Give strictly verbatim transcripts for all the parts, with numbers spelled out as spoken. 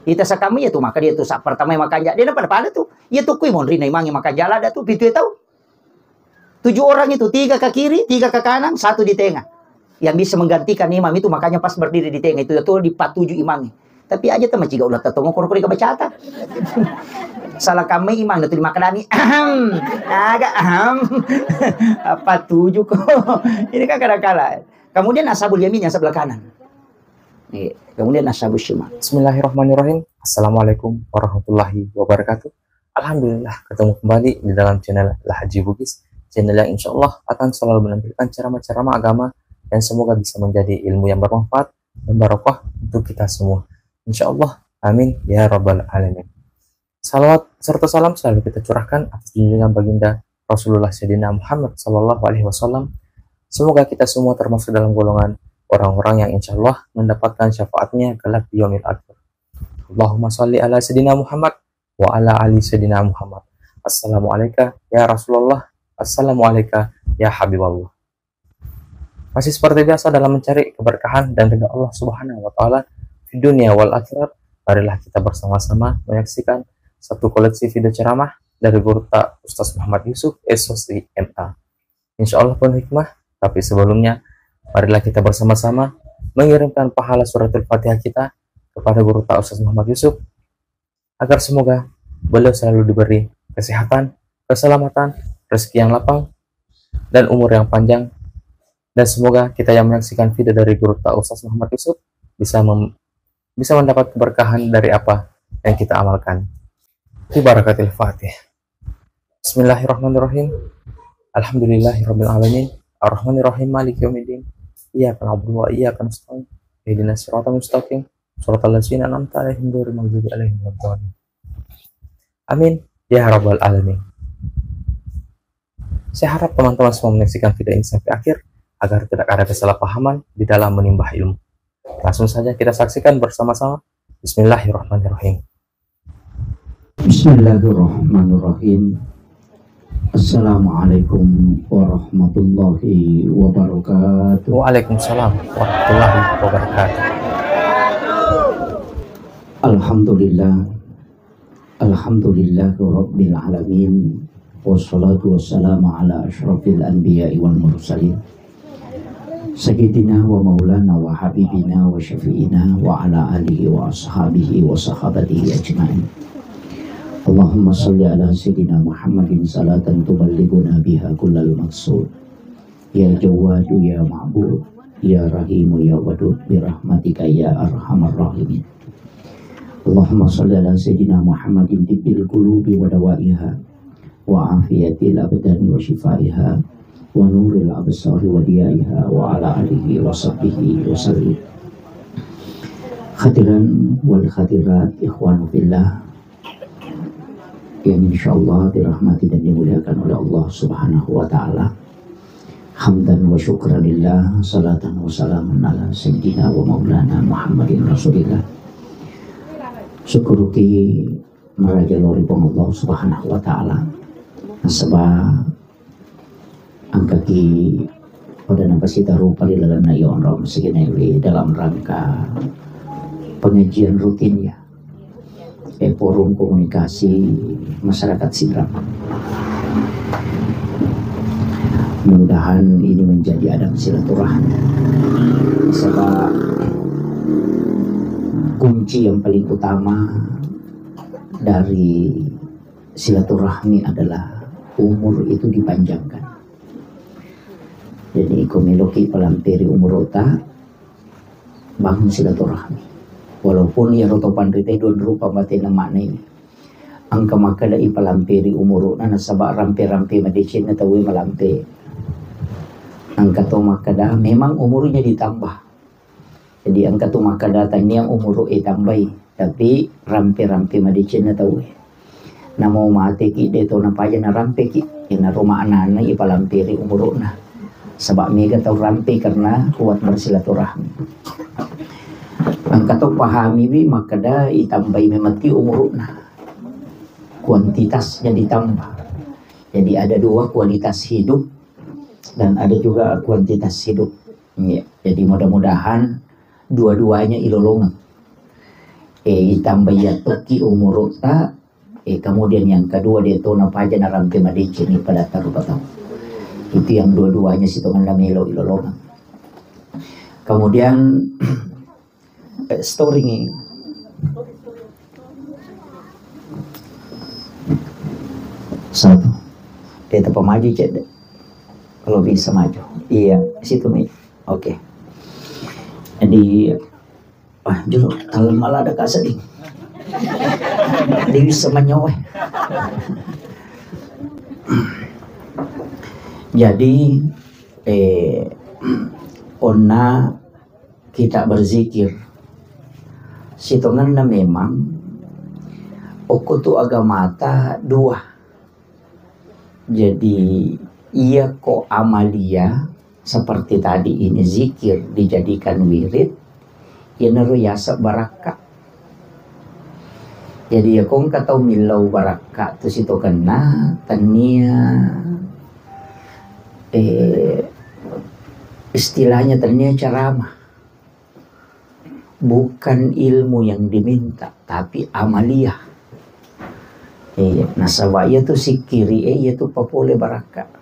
Kita sakami ya tu maka dia tu sa pertama yang makan ja-, dia pada pada tu. Iya tu kui monri na imangi makan jala ada tu pitu tau. Tujuh orang itu, tiga ke kiri, tiga ke kanan, satu di tengah. Yang bisa menggantikan imam itu, makanya pas berdiri di tengah itu, itu dipatuju imamnya. Tapi aja tuh maciga ulah tetongokor kori kebacata. Salah kamu imam itu dimakanani. Ahem. Agak ahem. Apa tujuh kok? Ini kan kadang kala. Kemudian ashabul yamin yang sebelah kanan. Iya. Kemudian ashabul shimal. Bismillahirrahmanirrahim. Assalamualaikum warahmatullahi wabarakatuh. Alhamdulillah, ketemu kembali di dalam channel Al Haji Bugis, channel yang insya Allah akan selalu menampilkan ceramah-ceramah agama yang semoga bisa menjadi ilmu yang bermanfaat dan barokah untuk kita semua. Insya Allah, amin ya rabbal alamin. Salawat serta salam selalu kita curahkan atas junjungan baginda Rasulullah Sayyidina Muhammad sallallahu alaihi wasallam. Semoga kita semua termasuk dalam golongan orang-orang yang insya Allah mendapatkan syafaatnya kelak di yaumil akhir. Allahumma salli ala Sayyidina Muhammad wa ala ali Sayyidina Muhammad. Assalamualaikum ya Rasulullah. Assalamualaikum ya Habiballah. Masih seperti biasa dalam mencari keberkahan dan ridha Allah Subhanahu wa Ta'ala di dunia wal akhirat, marilah kita bersama-sama menyaksikan satu koleksi video ceramah dari Gurutta Ustaz Muhammad Yusuf, S O C M A. Insya Allah penuh hikmah, tapi sebelumnya, marilah kita bersama-sama mengirimkan pahala suratul Fatihah kita kepada Gurutta Ustaz Muhammad Yusuf, agar semoga beliau selalu diberi kesehatan, keselamatan, rezeki yang lapang, dan umur yang panjang. Dan semoga kita yang menyaksikan video dari Gurutta Ustaz Muhammad Yusuf bisa mem- bisa mendapat keberkahan dari apa yang kita amalkan. Bi barakatil Fatih. Bismillahirrahmanirrahim. Alhamdulillahirabbil alamin. Arrahmanirrahim. Maliki yaumiddin. Iyyaka na'budu wa iyyaka nasta'in. Ihdinas siratal mustaqim. Siratal ladzina an'amta 'alaihim ghairil maghdubi 'alaihim waladdallin. Amin ya rabbal alamin. Saya harap teman-teman semua menyaksikan video ini sampai akhir agar tidak ada kesalahpahaman di dalam menimbah ilmu. Langsung saja kita saksikan bersama-sama. Bismillahirrahmanirrahim. Bismillahirrahmanirrahim. Assalamualaikum warahmatullahi wabarakatuh. Waalaikumsalam warahmatullahi wabarakatuh. Alhamdulillah. Alhamdulillahirabbil alamin. Wassalatu wassalamu ala asyrafil anbiya'i wal mursalin. Sayyidina wa maulana wa habibina wa syafi'ina wa ala alihi wa ashabihi wa sahabatihi ajma'in. Allahumma salli ala Sayyidina Muhammadin salatan tuballighuna biha kullal maqsud. Ya Jawwadu ya Ma'bud, ya Rahimu ya Wadud, birahmatika ya arhamar rahimin. Allahumma salli ala Sayyidina Muhammadin tibbil qulubi wa dawaiha, wa afiyatil abdani wa shifaiha, wa nuril absari wa diyaiha, wa ala alihi wa sahbihi wa sallim. Hadirin wal hadirat, ikhwanu fillah, yang insyaallah dirahmati dan dimuliakan oleh Allah Subhanahu wa Ta'ala. Hamdan wa syukran lillah, salatan wa salaman ala Sayyidina wa Maulana Muhammadin Rasulillah. Syukuruki maraja lori Puang Allah Subhanahu wa Ta'ala. Nasaba engkaki pada napasita rupa di dalam nayon ro masigi naiwi dalam rangka pengajian rutin ya. Eh, forum komunikasi masyarakat Sidrap. Mudah-mudahan ini menjadi adab silaturahmi. Sebab kunci yang paling utama dari silaturahmi adalah umur itu dipanjangkan. Jadi, ko meloki palamperi umurutta, bangun silaturahmi. Walaupun iyaro to panrita dua rupa batena maknai. Engka makkeda ipalamperi umuruna nasaba rampe-rampe madecenna tauwe malampe. Engka to makkeda memang umurnya ditambah. Jadi engka tu makkeda tania umuru e tambai, tapi rampe-rampe madecenna tauwe. Namo mateki de to napaja narampeki, iyanaro maknana ipalamperi umuruna. Sebab mega tau rampe karena kuat bersilaturahmi. Engka to pahamiwi makkeda itambai memeti umuruna. Kuantitasnya ditambah. Jadi ada dua kualitas hidup dan ada juga kuantitas hidup. Iya. Jadi mudah-mudahan dua-duanya ilolongeng. Eh, itambah iya tokki umurutta, eh, kemudian yang kedua, de tona paja narampe madeceng ni pada tarupa tau. Itu yang dua-duanya sitongenna melo ilolongeng. Kemudian, eh, story ni. Satu. Eh, tapa maju cek deh. Kalau bisa maju. Iya, situ mi. Oke. Jadi, wah, jolo, kalau malah ada kasih. Dia bisa menyoe. Jadi, eh, onna kita berzikir. Sitongenna memang okko tu agamata dua. Jadi, iya ko amalia seperti tadi ini zikir dijadikan wirid, iyanaro yaseng barakka. Jadi, iya ko engka tau millau barakka tu sitongenna, tennia, eh, istilahnya tennia ceramah. Bukan ilmu yang diminta, tapi amalia. Iya, nasaba iya tu sikkiri, eh, iya tu papole barakka.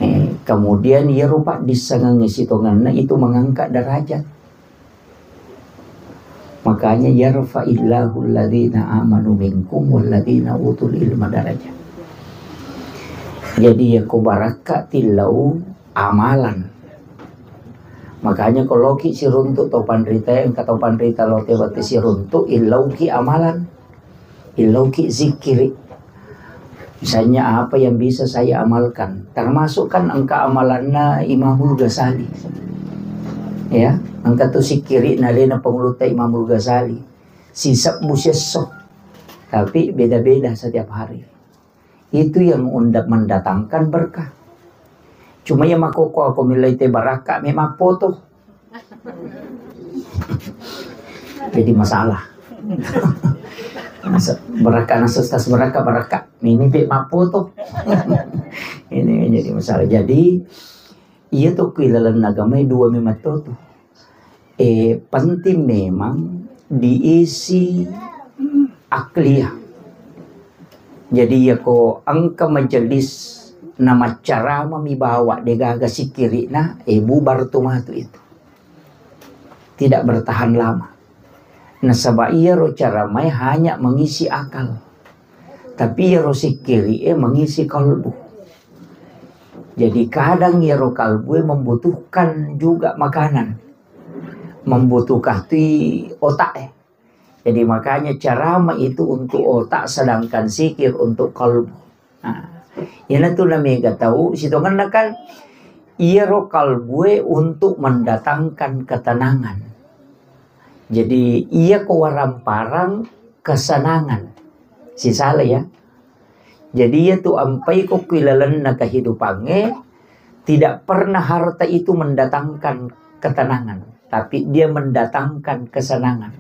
Eh, kemudian iya rupa dissengengi sitongenna itu mengangkat derajat. Makanya, "Yarfa'illahu alladhina amanu minkum walladhina utul ilma darajat." Jadi, iya ko barakka tillau amalan. Makanya, ko loki siruntuk tau panrita, engka tau panrita lo tewati siruntuk, illauki amalan, illauki zikiri. Misalnya, apa yang bisa saya amalkan? Termasuk kan engka amalanna Imamul Ghazali. Ya, engka tu sikkiri na lena pengulutta Imamul Ghazali. Sisebbu siesso. Tapi beda-beda setiap hari. Itu yang unda-, mendatangkan berkah. Cuma yang makoko aku milai te barakka memang foto. Jadi masalah. Masa-, barakka nasa stas barakka, barakka. Ini pe mappoto. Ini jadi masalah. Jadi, iya tu ku ilalenna agama dua memang to tu. Eh, penting memang diisi akliyah. Jadi, iya ko engka majelis na maccarama mi bawa degaga sikkiri'na, eh, bubar tu matu itu. Tidak bertahan lama. Nasaba iyaro caramae hanya mengisi akal. Tapi iyaro sikkiri'e mengisi kalbu. Jadi kadang iyaro kalbue membutuhkan juga makanan. Membutuhkan tu otak, eh. Jadi makanya carama itu untuk otak, sedangkan sikir untuk kalbu. Nah, iyanatu namega tau sitongenna kan iyaro kalbue untuk mendatangkan ketenangan. Jadi, iya ko waramparang kesenangan. Sisala ya. Jadi, iya tu ampai ko ku ilalenna kehidupangnge, tidak pernah harta itu mendatangkan ketenangan, tapi dia mendatangkan kesenangan.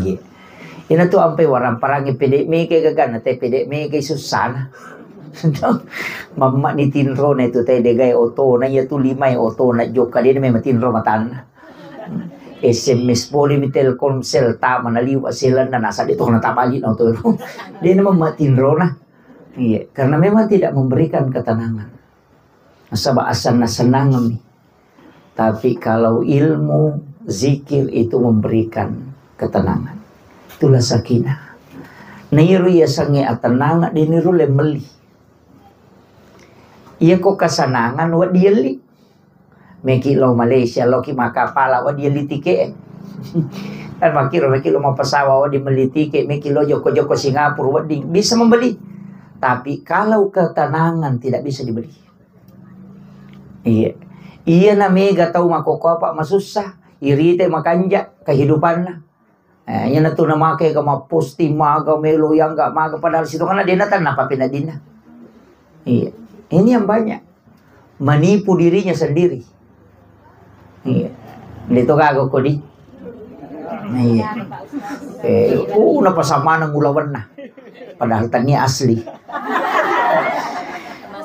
Iya. Ina tu ampai waramparang pede mega gagana, te pede mega susana. Mamma ni tinrona itu te degai otona, iya tu limai otona, jokka de memang tinro matanna. S M S pole mi Telkomsel, tama na liwa selanna, nasa de tona tabali na oto. De memang tinrona. Iya, karena memang tidak memberikan ketenangan. Nasaba asanna senang mi. Tapi kalau ilmu, zikir itu memberikan ketenangan. Itulah sakinah. Nairu iya sange atenanga, de niru le melli. Iya ko kasanangan, wa dielli. Meki lo Malaysia, lo ki makkapala, wa dielli tike. Kan makiro, meki lo mau pesawat, wa di melli tike, meki lo joko-joko Singapura, wa di bisa membeli. Tapi kalau ketenangan tidak bisa dibeli. Iya. Iya na mega tau makoko apa masussa, irite makanja kehidupanna. Eh, iya na tu na make ga mapposting maga melo yang ga maga padahal situ kan dena tanna apa pina dina. Iya. Ini yang banyak. Menipu dirinya sendiri. Iya. Itu kagak kodi. Iya. Eh, uh, napa samana ngulawenna. Padahal tania asli.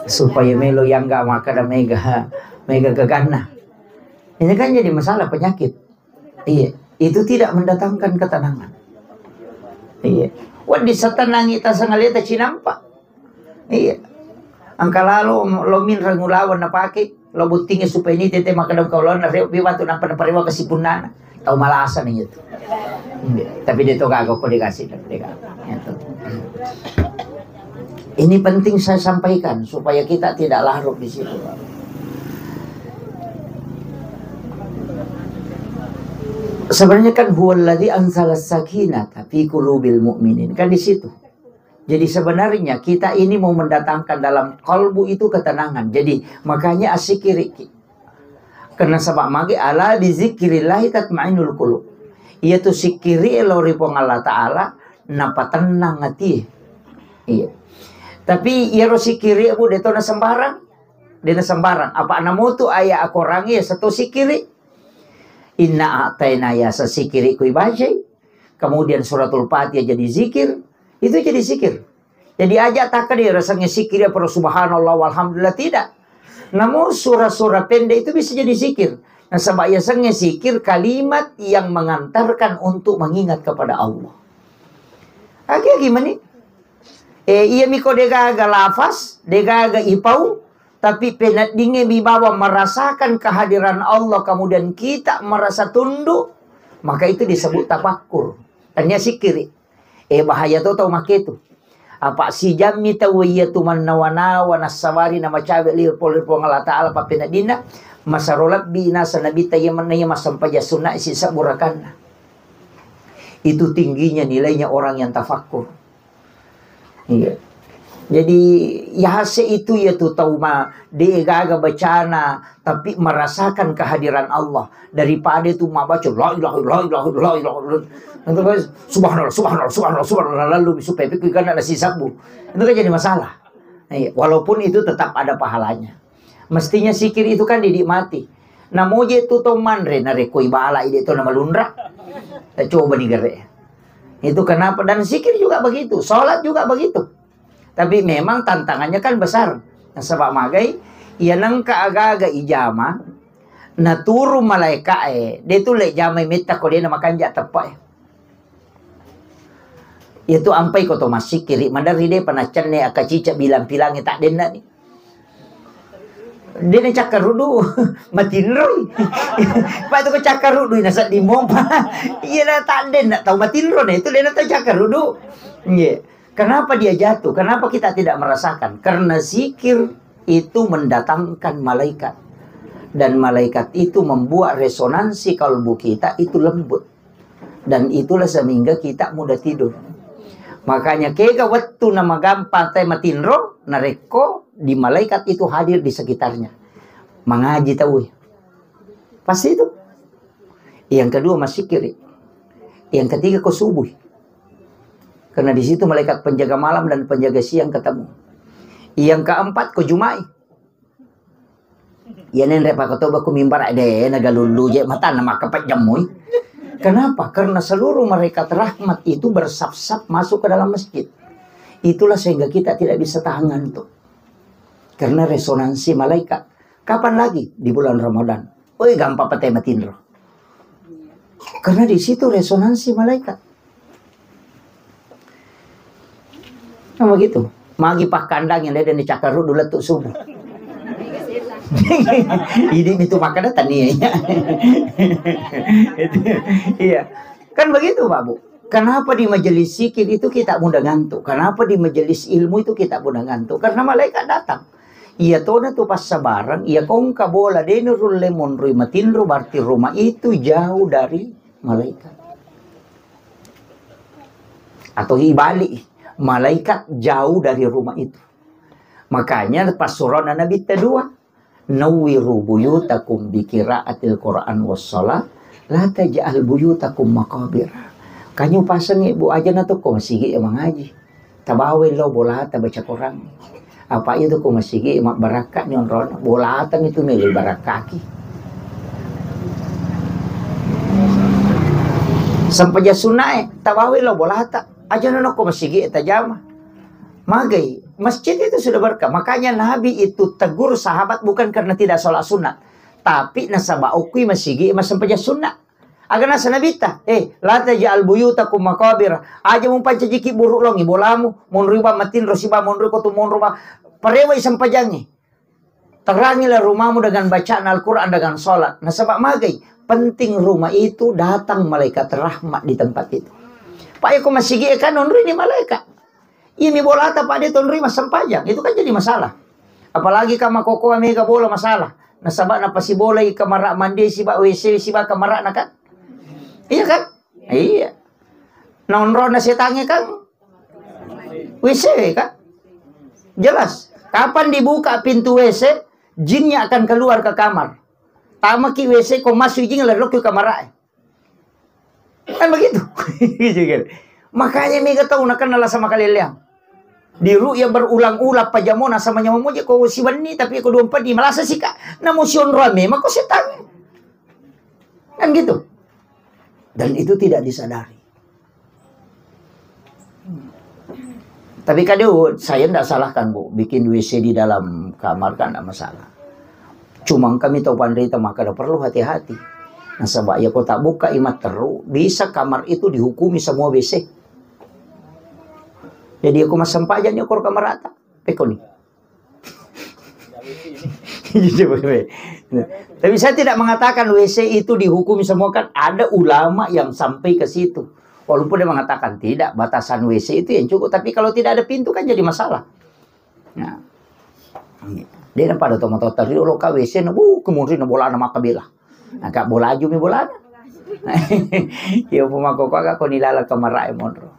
Supaya melo yang ga makkada mega, mega gaganna. Ini kan jadi masalah penyakit. Iya. Itu tidak mendatangkan ketenangan. Iya. Wedding satenangi tasangaleta cinampa. Iya. Engka lalo lo minreng ulaweng napake, lo bottingi supaya ni tete makkeda kaulonna reo pi watu nampa naparewa kesipunnana. Tau malasa ni itu. Iya. Tapi dia to gaga ko dikasih, dia gaga. Itu. Ini penting saya sampaikan supaya kita tidak larut di situ. Sebenarnya kan huwallazi anzala sakinata fi qulubil mu'minin. Kan di situ. Jadi sebenarnya kita ini mau mendatangkan dalam kalbu itu ketenangan. Jadi makanya asikiri ki. Karena sabab magi ala bizikrillahi tatmainnul qulub. Iya tu sikiri lo ri Puang Allah Ta'ala napatennang atie. Iya. Tapi iyaro sikiri bu deto na sembarang. Dena sembarang. Apa namutu ayat akorangi ya satu sikiri. Inna a'taina ya sasikiri kui bajai. Kemudian suratul Fatihah jadi zikir, itu jadi zikir. Jadi aja tak ada rasanya zikir apa subhanallah walhamdulillah, tidak. Namun surah-surah pendek itu bisa jadi zikir. Nah, sebab ya senge zikir kalimat yang mengantarkan untuk mengingat kepada Allah. Agi-agi mani. Eh, iya miko degaga lafaz, degaga ipau, tapi peneddinge mi bawang merasakan kehadiran Allah, kemudian kita merasa tunduk, maka itu disebut tafakkur. Tanya sikiri. Eh, bahaya to tau make tu. Apa sijammi tau iya tu mannawa-nawa nassawari namacawe li pole Puang Allah Ta'ala pappeneddinna, masaro lebbi nasa Nabitta iya manna iya massempajang sunna sisebbu rakanna. Itu tingginya nilainya orang yang tafakkur. Iya. Jadi yase itu ya tu tau ma de gaga bacana tapi merasakan kehadiran Allah daripada itu mabaca la ilaha illallah la ilaha illallah la ilaha illallah. Itu kan subhanallah subhanallah subhanallah subhanallah lalu supaya pikir kan ada sisabbu. Itu kan jadi masalah. Iya, walaupun itu tetap ada pahalanya. Mestinya sikir itu kan dinikmati. Namoje tu to manre narekko ibala ide to namalunra. Eh, coba ni gere. Itu kenapa? Dan sikir juga begitu, sholat juga begitu. Tapi memang tantangannya kan besar. Nasaba magai, iya nengka aga-aga ijama, naturu malaika e, de tu le jamai metta ko de na makanja teppa e. Iya tu ampai ko to massikiri, maderri de panaccenne aka cica bilang-pilangi tak denna ni. De na cakkarudu, matinroi. Pak tu ko cakkarudu na sedding mompa. Iya na tak denna tau matinro na itu de na tau cakkarudu. Iya. Kenapa dia jatuh? Kenapa kita tidak merasakan? Karena zikir itu mendatangkan malaikat. Dan malaikat itu membuat resonansi kalbu kita itu lembut. Dan itulah sehingga kita mudah tidur. Makanya kega wettu na magampang te matinro, narekko di malaikat itu hadir di sekitarnya. Mangaji tau. Pasti itu. Yang kedua masikiri. Yang ketiga ko subuh. Karena di situ malaikat penjaga malam dan penjaga siang ketemu. Yang keempat ko jumai. Iya nenre pakotoba ku mimbar de na galullu je mata na makkapejjemmui. Kenapa? Karena seluruh malaikat rahmat itu bersaf-saf masuk ke dalam masjid. Itulah sehingga kita tidak bisa tahan ngantuk. Karena resonansi malaikat. Kapan lagi? Di bulan Ramadan. Oi, gampang pete matinro. Karena di situ resonansi malaikat. Nah, begitu. Magi pakkandang yang ada di cakar dulu lettu subuh. Ini itu makanya tania. Itu, iya. Kan begitu, Pak Bu. Kenapa di majelis zikir itu kita mudah ngantuk? Kenapa di majelis ilmu itu kita mudah ngantuk? Karena malaikat datang. Iya tona tu passabarang, iya kongka bola dena rulle monroi matinro, berarti rumah itu jauh dari malaikat. Atau ibalik, malaikat jauh dari rumah itu. Makanya pas surana Nabi kedua, "Nawwiru buyutakum bi qiraatil Qur'an was shalah, la taj'al buyutakum maqabir." Kanyu paseng ibu aja na tokko masigi ya mangaji. Tabawai lo bolata baca Quran. Apa itu ko masigi mabbarakka ni onrona. Bolata itu mele barakkaki. Sampaja sunnae, tabawai lo bolata. Aja na ko masigi tajama. Magai, masjid itu sudah berkah. Makanya Nabi itu tegur sahabat bukan karena tidak sholat sunat, tapi nasaba okui masigi massempajang sunat. Aga nasa Nabitta, eh, la taj'al buyutakum maqabir. Aja mupancajiki buru longi bolamu, monroi ba matinro siba monroi ko tu monro ba. Parewai sempajangnge. Terangilah rumahmu dengan bacaan Al-Quran, dengan sholat. Nasaba magai, penting rumah itu datang malaikat rahmat di tempat itu. Pak, iko masigi kan onroi ni malaikat. Iya mi bolata, Pak, de tonroi massempajang. Itu kan jadi masalah. Apalagi ka makokoa mega bola masalah. Nasaba napasibolai kamara mandi siba W C siba kamarana kan? Iya kan? Iya. Nonrona setangnge kan? W C kan? Jelas. Kapan dibuka pintu W C, jinnya akan keluar ke kamar. Tamaki W C ko masuk jin lari lokki kamara. Kan begitu. Gitu kan. Makanya mega tau nakenna lasa makaleleang. Di ru'ya berulang-ulang pajamona sama nyawa moje ko siwenni tapi ko dua empat di malasa sika. Namo sionroang memang ko setan. Kan gitu. Dan itu tidak disadari. Tapi kadang saya ndak salahkan, Bu, bikin W C di dalam kamar kan ndak masalah. Cuma kami tahu panrita maka ada perlu hati-hati. Nasaba ya ko tak buka imat teru, bisa kamar itu dihukumi semua W C. Jadi aku massempajang ni ko kamar rata. Pekoni. Tapi saya tidak mengatakan W C itu dihukumi semua, kan ada ulama yang sampai ke situ. Walaupun dia mengatakan tidak, batasan W C itu yang cukup. Tapi kalau tidak ada pintu kan jadi masalah. Nah, dia pada tomato tadi lo ka W C na, uh, kemudian bolana maka bela. Nah, ka bolaju mi bolana. Iya, pemako kau ko nilala kamar monro.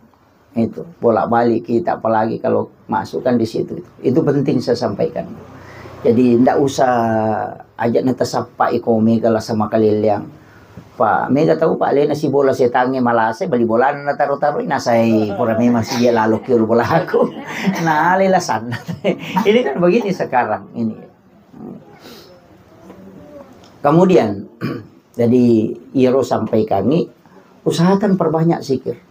Itu, bolak-balik kita, apalagi kalau masuk kan di situ. Itu penting saya sampaikan. Jadi, ndak usah aja na tasappa iko mega lasa makaleleang. Pak, mega tahu, Pak, lena si bola setangnge malase, bali bolana na taro-taro, nasai pura memang si dia lalu kiul bola aku. Nah, lela sana. Ini kan begini sekarang ini. Kemudian, jadi, iyaro sampaikangi, usahakan perbanyak zikir.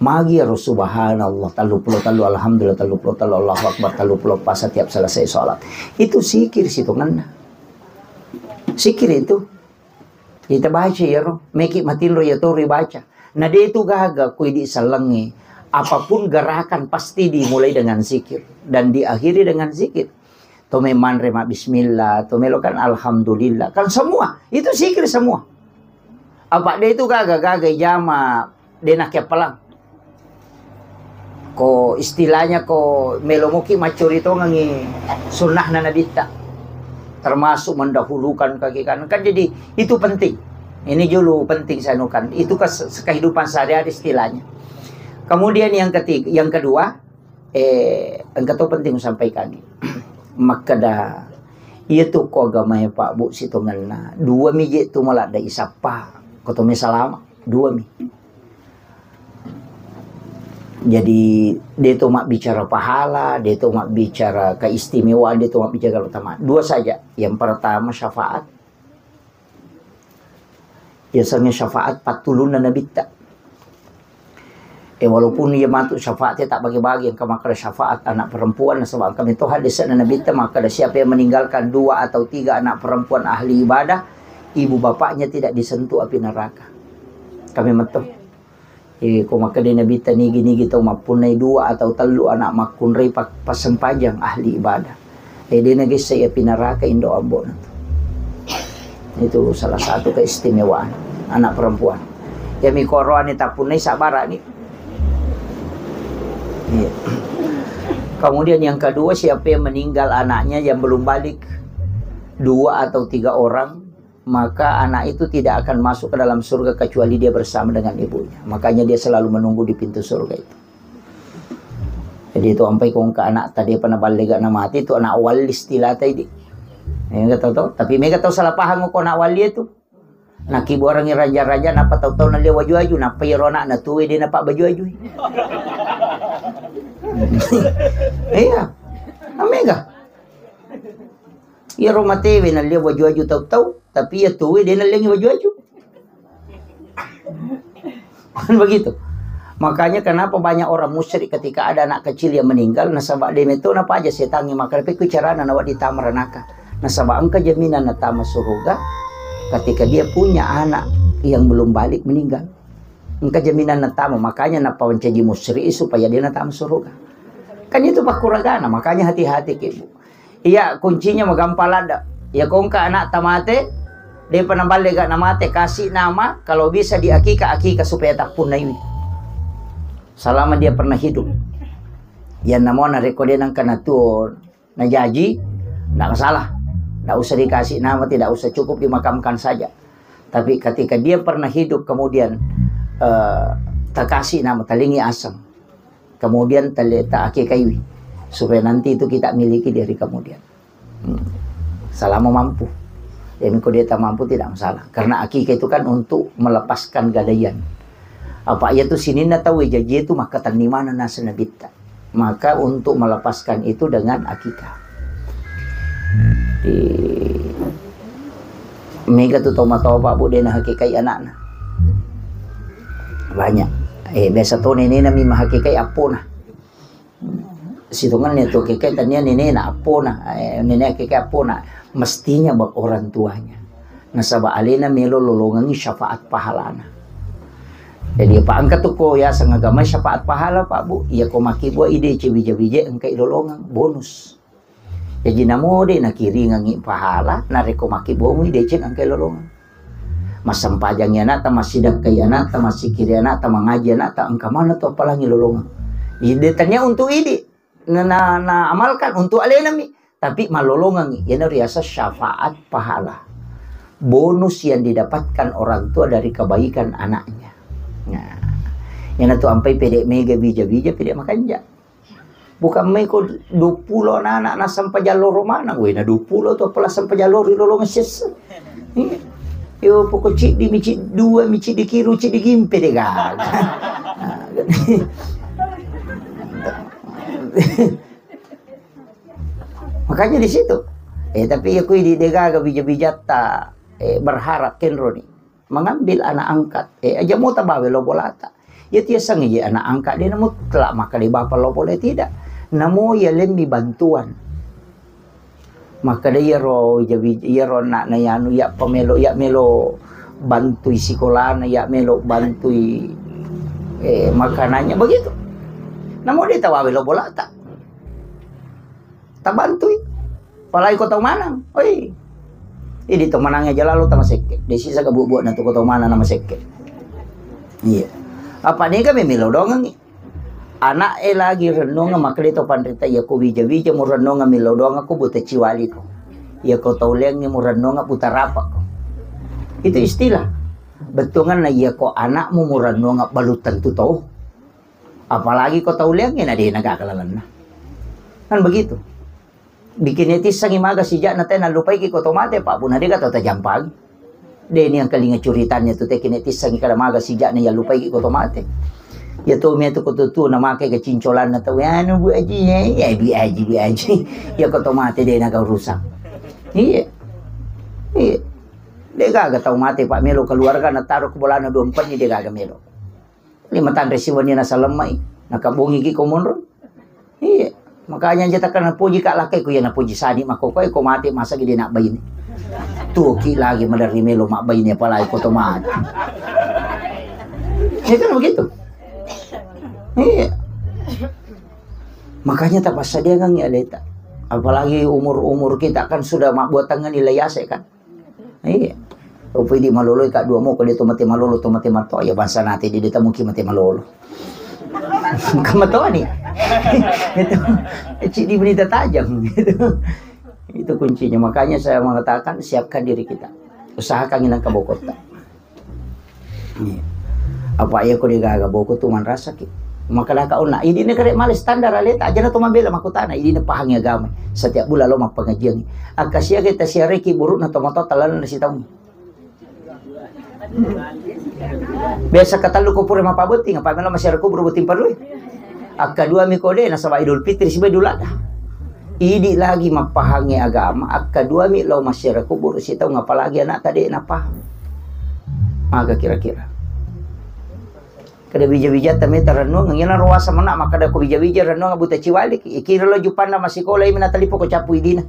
Magi iyaro subhanallah tellu pulo tellu, alhamdulillah tellu pulo tellu, Allahu Akbar tellu pulo empat setiap selesai sholat. Itu zikir sitongenna. Zikir itu. Kita baca iyaro, meki matinro iyatoro baca. Na de tu gaga ko idi sellengnge. Apapun gerakan pasti dimulai dengan zikir dan diakhiri dengan zikir. To manre ma bismillah, to melo kan alhamdulillah. Kan semua, itu zikir semua. Apa de itu gaga-gaga jama de nakkepalang. Ko istilahnya ko melo moki maccori tongengi sunnahna nabitta. Termasuk mendahulukan kaki kanan. Kan jadi itu penting. Ini dulu penting saya anukan. Itu kes-, kehidupan sehari-hari istilahnya. Kemudian yang ketiga, yang kedua, eh, engka to penting sampaikan. Makkeda, iya tu ko agamae Pak Bu sitongenna. Dua mi je tu maladde isappa. Ko to mi salama, dua mi. Jadi, de to mabbicara pahala, de to mabbicara keistimewaan, de to mabbicara keutamaan. Dua saja. Yang pertama syafaat. Biasanya syafaat pattulunna nabitta. Eh, walaupun iya matu syafaat tak bagi-bagi, engka makkeda syafaat anak perempuan, nasaba engka metoha dese'na nabitta makkeda siapa yang meninggalkan dua atau tiga anak perempuan ahli ibadah, ibu bapaknya tidak disentuh api neraka. Kami meto. Eh, ko makkeda nabitta nigi-nigi tau mappunnai dua atau tellu anak makkunrai pa-, passempajang ahli ibadah. Eh, de nagessai api neraka indo ambo'na tu. Itu salah satu keistimewaan anak perempuan. Ya, mi koroane tappunnai sabbarani. Iya. Kemudian yang kedua, siapa yang meninggal anaknya yang belum balik, dua atau tiga orang, maka anak itu tidak akan masuk ke dalam surga kecuali dia bersama dengan ibunya. Makanya dia selalu menunggu di pintu surga itu. Jadi itu ampai ko engka anak tadi pernah balik gak mati itu anak wali istilahnya ini. Ya, nggak tahu, tahu. Tapi mega tahu salah paham ko anak wali itu. Nah, kibuarangi raja-raja, napa tahu-tahu nalia waju-waju, napa iyaro anak na tuwe dia napa baju-waju. Iya. Nah, mega. Iyaro matewe nalia waju-waju tau-tau, tapi iya tuwe de nalliangi waju-waju. Kan begitu. Makanya kenapa banyak orang musyrik ketika ada anak kecil yang meninggal, nasaba de meto napa aja setangnge makkeda pekku carana nawa ditama ranaka. Nasaba engka jaminan natama suruga ketika dia punya anak yang belum balik meninggal. Engka jaminan natama, makanya napawancaji musri supaya dia natama surga. Kan itu pakkuragana, makanya hati-hati ki, Bu. Iya, kuncinya magampang ladda. Iya, ko engka anak tamate, depa naballe ga namate, kasih nama, kalau bisa di akika, akika supaya tappunnaiwi. Selama dia pernah hidup. Iya, namo narekko dia nangka natuo, najaji, ndak masalah. Ndak usah dikasih nama, tidak usah, cukup dimakamkan saja. Tapi ketika dia pernah hidup, kemudian, eh, takasih nama, talingi aseng. Kemudian tale-, taakikaiwi. Supaya nanti itu kita miliki dari kemudian. Hmm. Selama mampu. Ya, miko dia tak mampu, tidak masalah. Karena akikah itu kan untuk melepaskan gadaian. Apa iya tu sininna tau jaji itu maka tannimana nasa nabitta. Maka untuk melepaskan itu dengan akikah. Di mega tu tomatoa, Pak, Bu, dena hakikai anakna. Banyak. Eh, biasa to nenena mi mahakikai appona. Sitongenna tu hakikai tania nenena appona. Eh, nene hakikai appona. Mestinya bak orang tuanya. Nasaba alena melo lolongengi syafaat pahalana. Jadi, Pak, engka tu ko yaseng agama syafaat pahala, Pak, Bu. Iya ko makkibua ide ce wija-wija engka ilolongeng bonus. Jaji namo de nakiringengi pahala, narekko makkibua mu ideceng engka ilolongeng. Massempajangi anakta, massidakkai anakta, massikiri anakta, mangaji anakta, engka mana tu appalangi lolongeng. Ide tania untuk idi. Na, na, na amalkan untuk alenami. Tapi malolongengi, iyanaro riaseng syafaat pahala. Bonus yang didapatkan orang tua dari kebaikan anaknya. Nah, iyanatu ampai pede mega wija-wija, pede makanja. Bukan mai ko dua puluh anak-anak nasempajang loro maneng. Weh, na dua puluh tu apala sempajang loro lolongeng sessa. Iya. Yo, poko ciddi mi, cid-, dua mi, ciddi kiru, ciddi gimpe de gaga. Nah, makanya di situ. Eh, tapi ya kui di degaga bija-bijatta, eh, berharap kenro ni. Mengambil anak angkat. Eh, aja mau tabawe lo bolata. Ya tiasang je anak angkat dia mutlak maka di bapak lo boleh tidak. Namo ya lemmi bantuan. Maka dia ro jabi, ya ro nak na yanu ya pemelo, ya melo bantui sekolahnya, ya melo bantui, eh, makanannya begitu. Namo dia tawawe lo bolata. Tabantui. Apalagi ko tau maneng. Oi. Idi to manangnya jalalu tama sekke. Desi saga buat-buat na tu ko tau maneng nama sekke. Iya. Apa ni kami milo dongengi. Anak e lagi renunga makali to panrita iya ko wija-wija mu renunga milo donga ko buta ciwali ko. Iya ko tau leang mu renunga buta rapa ko. Itu istilah. Bettuanna iya ko anakmu mu renunga balu tentu tau. Apalagi ko tau leang na de na gaga lalenna. Kan begitu. Bikin tissangi maga sijak na tena lupaiki ko to mate, Pak, puna dega tau tajampang. De ni angkalinga curitannya tu teki ne tissangi kada maga sijak na ya lupaiki ko to mate. Ya to me tu ko tu tu na make ga cincolan na tau anu Bu Aji ya, ya Bu Aji, Bu Aji. Ya ko to mate de na ga urusan. Iya. Iya. De gaga tau mate, Pak, melo keluarga na taro ko bolana dua empat ni de gaga melo. Lima tanre siwenni nasalemmai, nakabungiki ko monro. Iya, makanya aja takkan napuji ka lakkai ku ya napuji sani makko ko, ko mati masa gede nak baine. Tuki lagi maderri melo mak baine apalagi ko to mati. Ya kan begitu. Iya. Makanya tapassadiangan ya leta. Apalagi umur-umur kita kan sudah mak buat tangan nilai ase kan. Iya. Upa idi maloloi ka dua mo ko de to mate malolo to mate mato. Ya bangsa nate di deta mungkin mate malolo. Kamatoni. Itu. Cidi berita tajam gitu. Itu kuncinya. Makanya saya mengatakan siapkan diri kita. Usahakan inang kabokota. Iya. Apa iya ko degaga boko tu manrasaki. Maka daka onna, idina kare male standar aleta, aja na to mabela makutana, idina pahangi agama. Setiap bulan lo mappengajian. Akka siaga ta siareki burukna to matoa talanna sitaung. Biasa katellu ko pura mapabotting, apa melo masiara kubur botting parui. Akka dua mi kode nasaba Idul Fitri siba Idul Adha. Idi lagi mappahangi agama, akka dua mi lao masiara kubur sitaung apalagi anak tade napahang. Maga kira-kira. Kada bija-bijatta meta rennuang, ngena roasa mena makkada ko bija-bija rennuang buta ciwalik. Ikira lo jupanna masikola imi natalipo ko capu idina.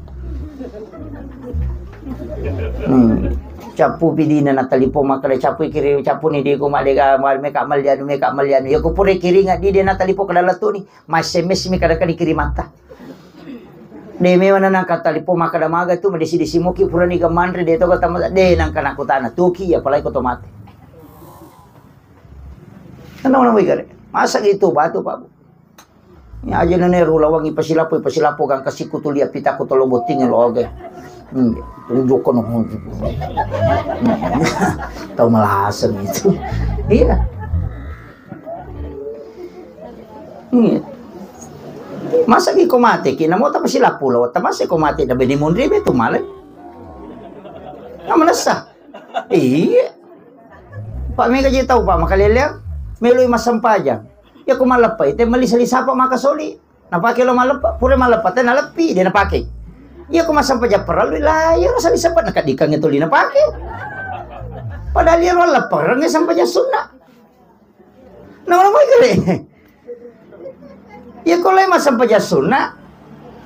Hmm. Cappu pidina na telepon makkeda, "Cappu kiring, cappu ni diko madega, meka melli anu, meka melli anu." Ya ku pura kiring di de na telepon kada lettu ni, ma S M S mi kada kadi kirim matta. De memang nangka telepon makkeda maga tu, madesi-desi moki pura ni ga manre de to kata de nangka nakutana tuki ya apalagi ko to mate. Kenapa nama gare? Masa gitu batu Pak Bu? Ya aja nene ru lawangi pasilapo, pasilapo gangka siku tuli apitaku tolo botting lo oge. Hmm, tunjukkan. Tahu melasem itu. Iya. Iya. Masa ki ko mate ki namo ta pasilapo lo, ta masa ko mate da beni monri be tu male. Kamu nessa. Iya. Pak mega je tau Pak makaleleang meloi massempajang. Ya ko malleppa ite meli sali sapa maka soli. Napake lo malleppa, pura malleppa te naleppi de napake. Ya ko massempajang parellu la ya sali sapa nakadikang itu li napake. Padahal ya lo leppereng ya sempajang sunna. Nah, orang mau kere. Ya ko lai massempajang sunna,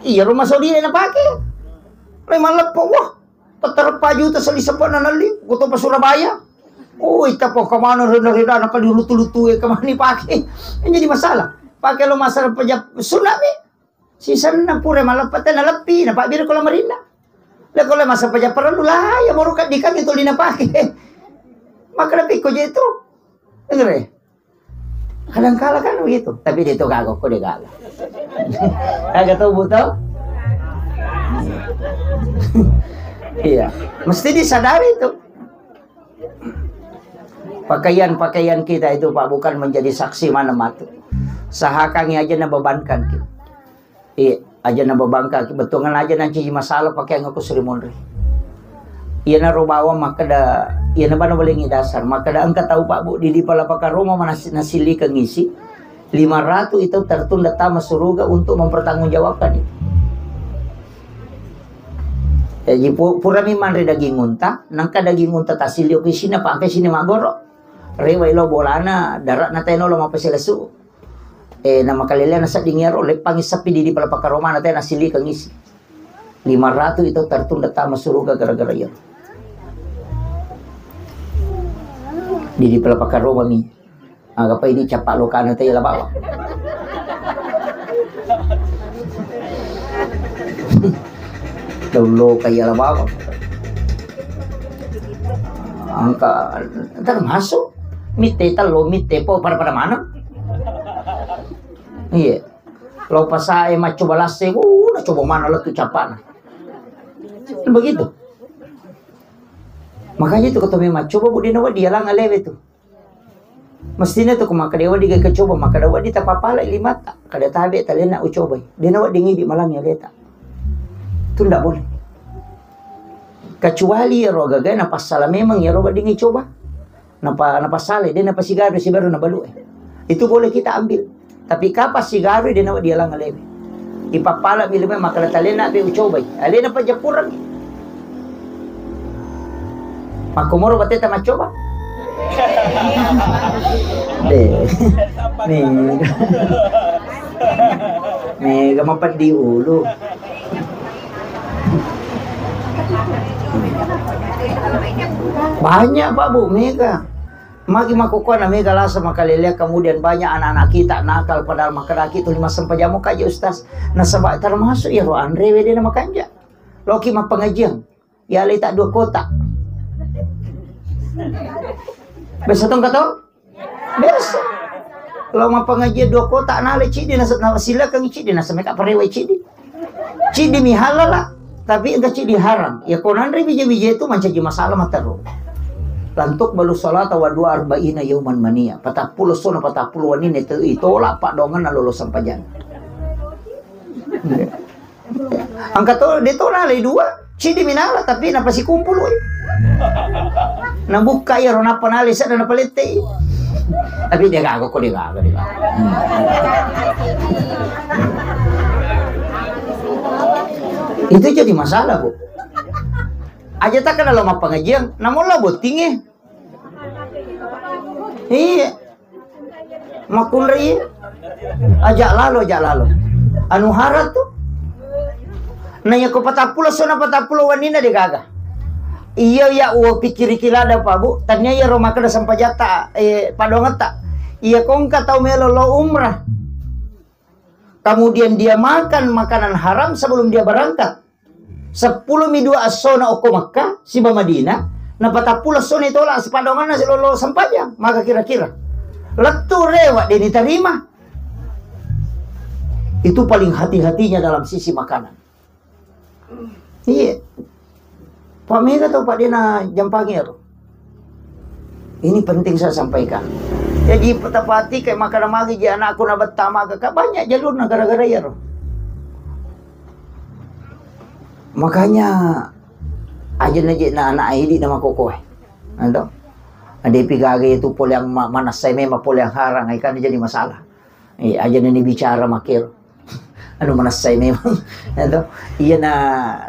iya rumah soli napake. Lai malleppa, wah, Pattareppa juta selli seppa'na nalli, ko topa Surabaya. Oh, ita po kamana rena-rena naka dilutu-lutu e kamani pake. Jadi masalah. Pake lo masa pajak sunna mi. Sisenna pura maleppa te naleppi, napabbiri ko lamarinna. Le ko le masa pajak parellu lah, ya baru kadikang itu lina pake. Maka lebih ko je itu. Dengar ya? Kadangkala kan begitu, tapi dia itu gagal, kok dia gagal. Kagak tahu, Bu, tahu? Iya, mesti disadari itu. Pakaian-pakaian kita itu, Pak, bukan menjadi saksi mana matu. Sahakangi aja na bebankan kita. Iya, aja na babangka, bettuangan aja nancaji masalah pakeang ko Sri Munri. Iyana ro bawang makkeda, iyana bana balengi dasar, makkeda engka tau Pak Bu di, di pala pakaroma mana nasi-, nasillikeng isi, lima ratu itu tertunda tama suruga untuk mempertanggungjawabkan itu. Jadi pu-, purami manre daging unta, nangka daging unta tasilio ke sini apa angka sini magoro. Rewai lo bolana, darat na teno lo mapaselesu. Eh, na makalelena sedding iyaro, leppangi seppi di, di pala pakaromana te nasilikeng isi. Lima ratu itu tertunda tama suruga gara-gara iyaro. Di, di pala pakaromami. Aga pa ini capa lokana te la bawang. Daun loka iya la bawang. Angka termasuk mitte tello, mitte po pada-pada mana? Iya. Lo pasae maccoba lasse, uh, na coba mana lettu capana. Begitu. Makanya itu ketemu maccoba bu dena wadi alang alewe tu. Mestine tu ko makkeda wedding ga coba, makkeda wedding tapapala limata, kada tabe talena ucobai. Dena wedding idi malang ya leta. Itu ndak boleh. Kecuali iyaro gaga napassala memang iyaro wedding icoba. Napa, napassala, de napasigaru sibaru nabalu e. Itu boleh kita ambil. Tapi kapang sigarui de nawa dialang alewe. Ipappala mi lima makkeda talena be ucobai. Alena pajapureng. Makkomoro bateta maccoba. De. Mega. Mega mapeddi ulu. Banyak Pak Bu, mega. Magi makkukkuana mega lasa makalelea, kemudian banyak anak-anak kita nakal, padahal makkedaki tuli massempajang mo kaji Ustaz. Nasaba termasuk iyaro anrewe de na makanja. Loki mappengajian. Ya leta dua kotak. Biasa tong kato? Biasa. Lo mappengajian dua kotak nale cidi nasa, na silakang cidi nasa meka parewe cidi. Cidi mi halala, tapi engka cidi haram. Ya ko nanre bija-bija itu mancaji masalah matero. Lantuk balu salata wa dua arba'ina yauman mania. Patappulo sona patappulo wanine itu itolak pak dongan na lolo sampajang. Engka to de to nalai dua, cidi mi nala tapi napasikumpului. Nabukka iyaro nappa nalai sedda napalettei. Tapi de gaga ko de gaga, de gaga. Itu jadi masalah, Bu. Aja tak kenal lo mappengajian, namun lo bottinge. Iya. Makkunrai aja lalo, aja lalo. Anu harat tu. Na yako patappulo sona patappulo wanina de gaga. Iya, iya, uwa pikkiriki ladda, Pak, Bu. Tania iya ro makkeda sempajatta, eh, padongetta. Iya, kongka tau melo lo umrah. Kemudian dia makan makanan haram sebelum dia berangkat. Seppulo mi dua essona okko Makkah, siba Madinah, napatappulo essona tola sipadonganna silolo sempajang. Maka kira-kira lettu rewa deni tarima. Itu paling hati-hatinya dalam sisi makanan. Iya. Pak mega tau Pak dena jampangi ero. Ini penting saya sampaikan. Jadi, tepati kayak makan magi ji anakku na betta maga, Kak, banyak jalurna gara-gara iyaro. Makanya, aja na je na anak idi nama kokoe. Ado. Adepi gaga itu pole yang ma-, manasai memang pole yang harang, ikan jadi masalah. Eh, aja ni bicara makero. Anu manessai memang. Ya toh? Iya na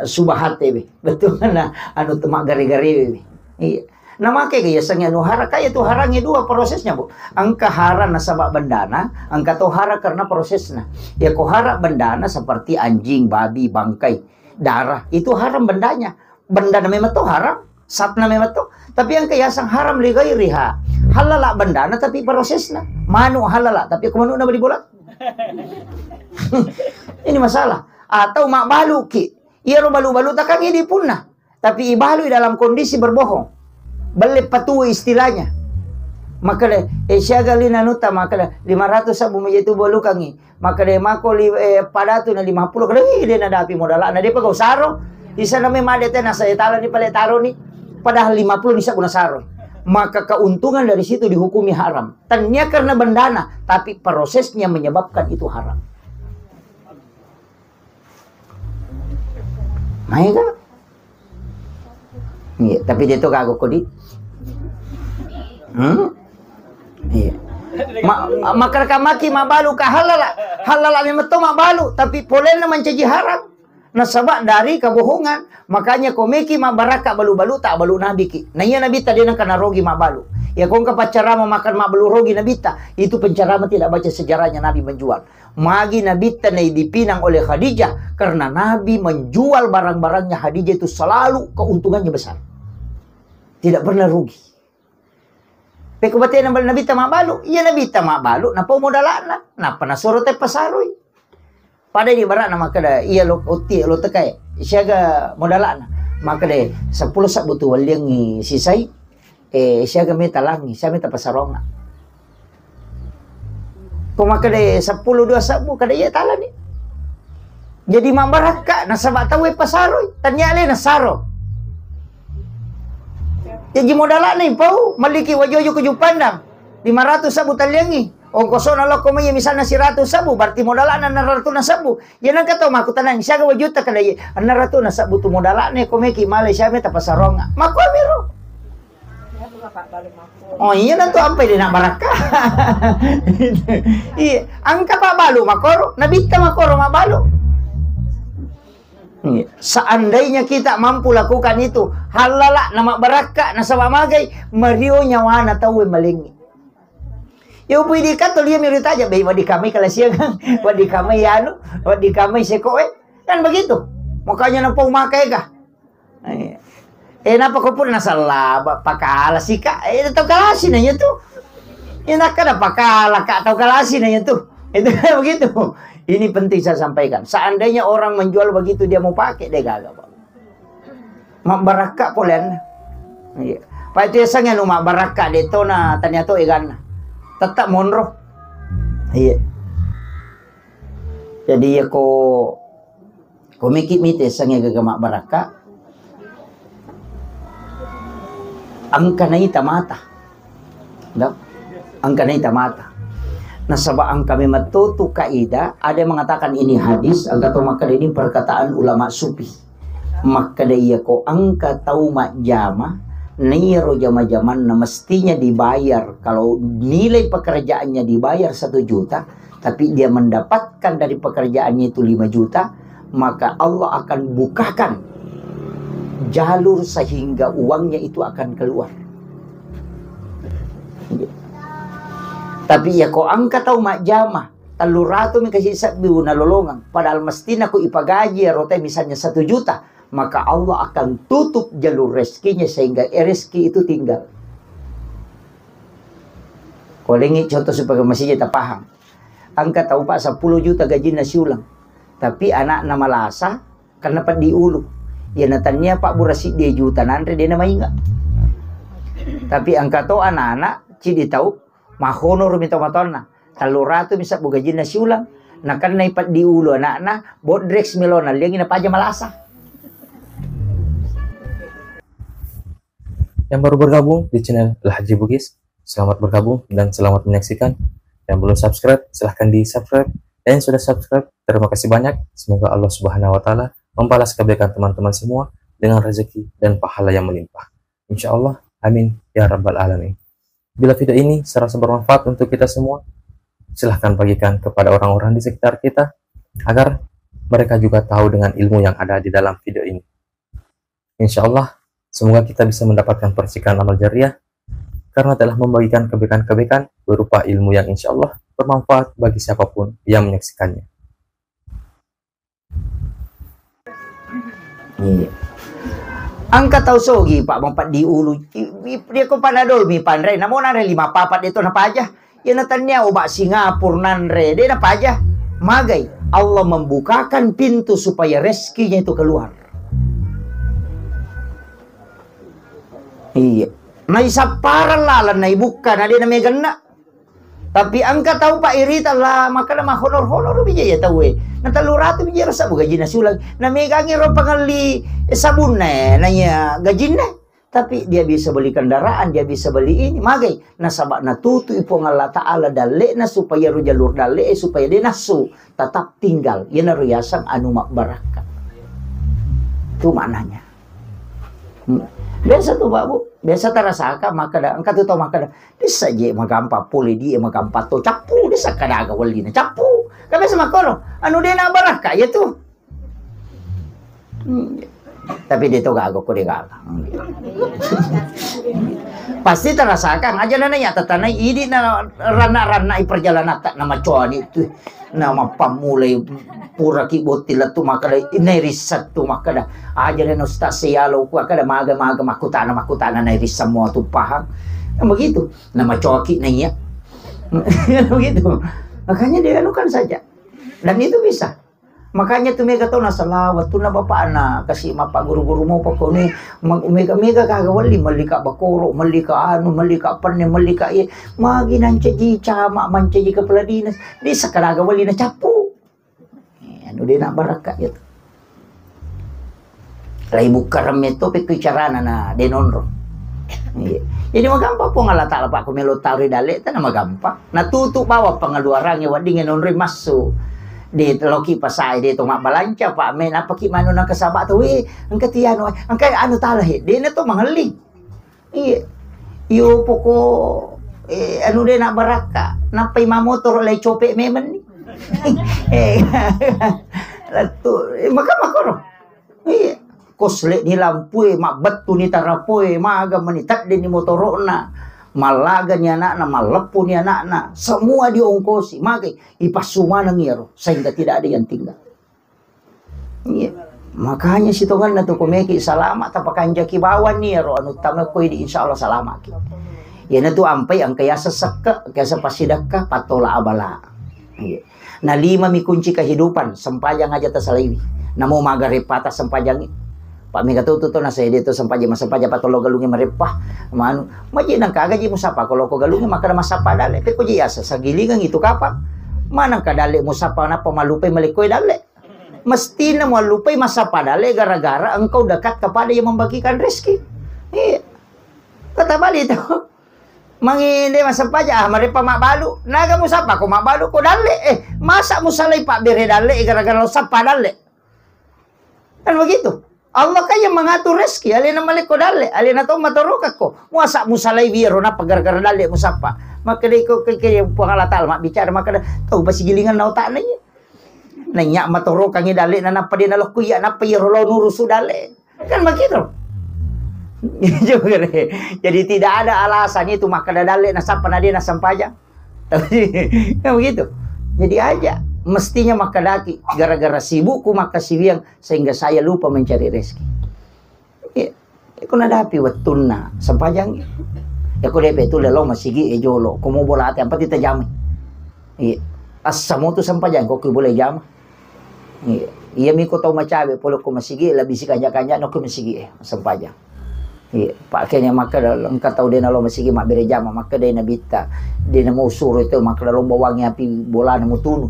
subahate be. Betul na anu temak gare-gare be. Iya. Na make ke ya sengi anu hara, kaya tu harangi dua prosesnya, Bu. Engka hara nasaba bendana, engka to hara karena prosesna. Ya ko hara bendana seperti anjing, babi, bangkai, darah, itu haram bendanya. Bendana memang to haram, satna memang to. Tapi yang kayasang haram li ghairiha. Halala bendana tapi prosesna. Manu halala tapi aku manu na bali bola. Ini masalah. Atau mak balu ki. Iya ro balu-balu takang ini punna. Tapi ibalu dalam kondisi berbohong. Belle patu istilahnya. Makale, eh, siaga lina nuta makale, lima ratus sabu meja itu bolukangi. Makade mako li-, eh, padatu na lima puluh, kada, ih, de nadapi modalana, de pegau saro. Isa name made tena saya tala ni pale taro ni. Padahal lima puluh ni sabu na saro. Maka keuntungan dari situ dihukumi haram. Tania karena bendana, tapi prosesnya menyebabkan itu haram. Maega? Iya, tapi dia tu kagok kodi. Hmm? Iya. Ma-, ma-, makkada maki mabalu ka halala. Halala memang to mabalu, tapi polenna mancaji haram. Nasaba dari kebohongan. Makanya komeki mabbarakka balu-balu, tak balu nabi ki. Na iya nabi tadi nang kana rogi mabalu. Ya kongka paccarama makan mabalu rogi nabi ta. Itu pencarama tidak baca sejarahnya nabi menjual. Magi Nabitta naidipinang oleh Khadijah, karena Nabi menjual barang-barangnya Khadijah itu selalu keuntungannya besar. Tidak pernah rugi. Peko batena bal-, Nabitta mabalu, iya Nabitta mabalu, napau modalana, napa nasoro te pasaroi. Pada di barana makada, iya lo otti lo tekai, siaga modalana. Makada sepuluh sabbu tu walliangi sisai, eh, siaga meta langi, siaga meta pasarong. Ko makkeda seppulo dua sabbu, kada iya talani. Jadi mabbarakka nasaba tauwe pasaroi, tania alena saro. Jaji modalana ipau, malliki wajojo ke Jupandang, lima ratus sabbu talliangi. Ongkosona lokko mai misalna seratus sabbu, berarti modalana enam ratus sabbu. Ya nangka tau makkutanang, siaga wajuta kada iya, enam ratus sabbu tu modalana ko meki malai siame tapasarong. Makkuamiro. Oh iya, nantu ampai de nak barakka. Iya, angka pa balu makoro, nabitta makoro mabalu. Iya. Seandainya kita mampu lakukan itu, halala na mabbarakka nasaba magai, mario nyawana tauwe malengi. Ya upu idi kato lia mi ritaja be, wadi kamai kala siagang, wadi kamai anu, wadi kamai sekoe. Kan begitu. Makanya napau makai kah? Eh, eh, napa ko pura nasallaba, pakala sika? Eh, tau kalasi na iya tu. Ina kada pakala ka tau kalasi na iya tu. Itu begitu. Ini penting saya sampaikan. Seandainya orang menjual begitu, dia mau pakai, deh gaga, Pak. Mabbarakka poleanna. Iya. Pa itu yasengnge anu mabbarakka, de tona tania to eganna. Tetap monro. Iya. Jadi ya ko Ko meki mite sange gaga mabbarakka, engka naita mata. Dah. Engka naita mata. Nasaba engka memang to tu kaidah, ada yang mengatakan ini hadis, engka to makkeda ini perkataan ulama sufi. Makkeda iya ko engka tau majjama, nairo jama-jamanna mestinya dibayar, kalau nilai pekerjaannya dibayar satu juta, tapi dia mendapatkan dari pekerjaannya itu lima juta, maka Allah akan bukakan jalur sehingga uangnya itu akan keluar. Tapi ya ko engka tau majjama, tellu ratu mi kasi sebbi nalolongeng, padahal mestinya ko ipagaji ero te misalnya satu juta, maka Allah akan tutup jalur rezekinya sehingga rezeki itu tinggal. Kolengi contoh supaya masih kita paham. Engka tau, Pak, seppulo juta gajinna siulang. Tapi anakna malasa, karena peddi ulu. Iya, natannia, Pak, bura siddi juta nanre, dena mainga. Tapi engka to anak-anak, cidi tau, mahonoro mi to matonna. Tellu ratu mi sebbu gajinna siulang. Nakennai peddi ulu anakna, bodrex milona, liangi napaja malasa. Yang baru bergabung di channel Al Haji Bugis, selamat bergabung dan selamat menyaksikan. Yang belum subscribe, silahkan di-subscribe. Dan yang sudah subscribe, terima kasih banyak. Semoga Allah Subhanahu wa Ta'ala membalas kebaikan teman-teman semua dengan rezeki dan pahala yang melimpah. Insya Allah, amin ya rabbal alamin. Bila video ini serasa bermanfaat untuk kita semua, silahkan bagikan kepada orang-orang di sekitar kita agar mereka juga tahu dengan ilmu yang ada di dalam video ini. Insya Allah, semoga kita bisa mendapatkan percikan amal jariah karena telah membagikan kebaikan-kebaikan berupa ilmu yang insya Allah bermanfaat bagi siapapun yang menyaksikannya. Iya. Engka tau sogi, Pak, mapeddi ulu. I, i, dia ko panadol mi panre, namo nanre lima papat itu napaja. Iya, natannia obat Singapura nanre, de napaja. Magai, Allah membukakan pintu supaya rezekinya itu keluar. Iya. Naisapparang lalang, naibukka, na de nameganna. Tapi engka tau, Pak, irita la, makkeda mahonor-honor bija iya tauwe. Na tellu ratu bija rasa bu gajinna siulang. Na megangi ro pangelli sabunna, eh, na iya gajinna. Tapi dia bisa beli kendaraan, dia bisa beli ini, magai. Nasaba natutui Puang Allah Ta'ala dalle'na supaya ro jalur dalle'e supaya de nassu, tetap tinggal. Iyanaro yaseng anu mabbarakka. Itu maknanya. Hmm. Biasa tu, Pak, Bu. Biasa tarasaka makkeda, engka tu tau makkeda, "Dessa je magampa pole die magampa to cappu, dessa kadaga wellina cappu." Kan biasa makkoro, anu de na barakka iya tu. Hmm. Tapi de to gaga ko de gaga. Hmm. Pasti tarasakang aja nana ya tatanai idi na ranna-ranna i perjalanan tak nama cowok itu. Nah, mappammulai puraki botting lettu makkeda, nairisseng tu makkeda, "Aja na Ustaz seyalo ku," makkeda, "Maga-maga makkutana-makkutana nairisseng mua tu pahang." Kan begitu. Nah, macoki na iya. Begitu. Makanya dianukan saja. Dan itu bisa. Makanya tu mega to nasalawa tu na bapakna kasi mappaguru-guru mopa koni, ma-, mega-mega kaga welli, melli ka bakoro, melli ka anu, melli ka penne, melli ka iye. Magi nancaji camat, mancaji kepala dinas. Di sekadaga wali na cappu. Eh, anu de na barakka iya tu. Lai bukka remme to pekko carana na de nonro. Iya. Jadi magampa Puang Allah Ta'ala, Pak, ko melo taro dalle tana magampa. Na tutu bawa pengeluarannya wedding nonroi massu. De loki pasai de to mabbalanca, Pak, me napaki manu na kesaba tu, "Weh, engka tianu, engka anu tala he." De na to mangelli. Iya. Iyo poko, eh, anu de na barakka. Nappai mamotoro lai cope memang ni. Eh, lettu, eh, maka makoro. Iya. Kosle ni lampue, mabbettu ni tarapoe, maga meni tedde ni motorona. Mallaga ni anakna, malleppu ni anakna. Semua diongkosi, magai ipassu maneng iyaro, sehingga tidak ada yang tinggal. Iya. Makanya sitongenna tu ko meki salama, tapakanjaki bawang ni iyaro anu tama ko idi, insya Allah salamaki. Iyana tu ampai engka yaseng sekke, engka yaseng passidekka, pattola abala. Iya. Na lima mi kunci kehidupan, sempajang aja tasalaiwi. Namo maga reppa tassempajangi. Pak mega tu tu to nasede to sempajang, massempajang patolo galungi mareppa. Manu, maji nangka gaji musapa ko loko galungi makkeda massapa dalle. Pekko ji yaseng sagilingang itu kapang. Manangka dalle musapa nappa malupai malekkoe dalle. Mestina muallupai massappa dalle gara-gara engkau dekat kepada yang membagikan rezeki. Iya. Kata balik itu. Mangi de massappa aja, ah, marepa mabbalu. Naga musappa ko mabbalu ko dalle. Eh, masa musalai pabbere dalle gara-gara lo sappa dalle. Kan begitu. Allah kan yang mengatur rezeki, alena malekko dalle, alena to matorokakko. Muasa musalai wiro napa gara-gara dalle musappa. Maka dei ko ke, ke Puang Allah Ta'ala mabbicara, maka da, tau pasigilingan na otakna iya. Nanya matorokangngi dalle na nappa de nalokku iya nappa iyaro lo nurusu dalle. Kan begitu. Jadi tidak ada alasan itu maka da dalle na sappa na de na sempajang. Kan begitu. Jadi aja. Mestinya makkedaki, gara-gara sibukku makkasiwiang sehingga saya lupa mencari rezeki. Iya. Iko nadapi wettunna sempajang. Iko depe tu lelo masigi e jolo. Ko mau bola ate apa tita jama. Iya. Assamo tu sempajang ko ki boleh jama. Iya. Iya miko tau macawe pole ko masigi lebih si kanja-kanja no ko masigi e sempajang. Iya, pakkenya makkeda engka tau dena lo masigi mabbere jama, makkeda nabitta dena mau suro itu makkeda lo bawangi api bolana mutunu.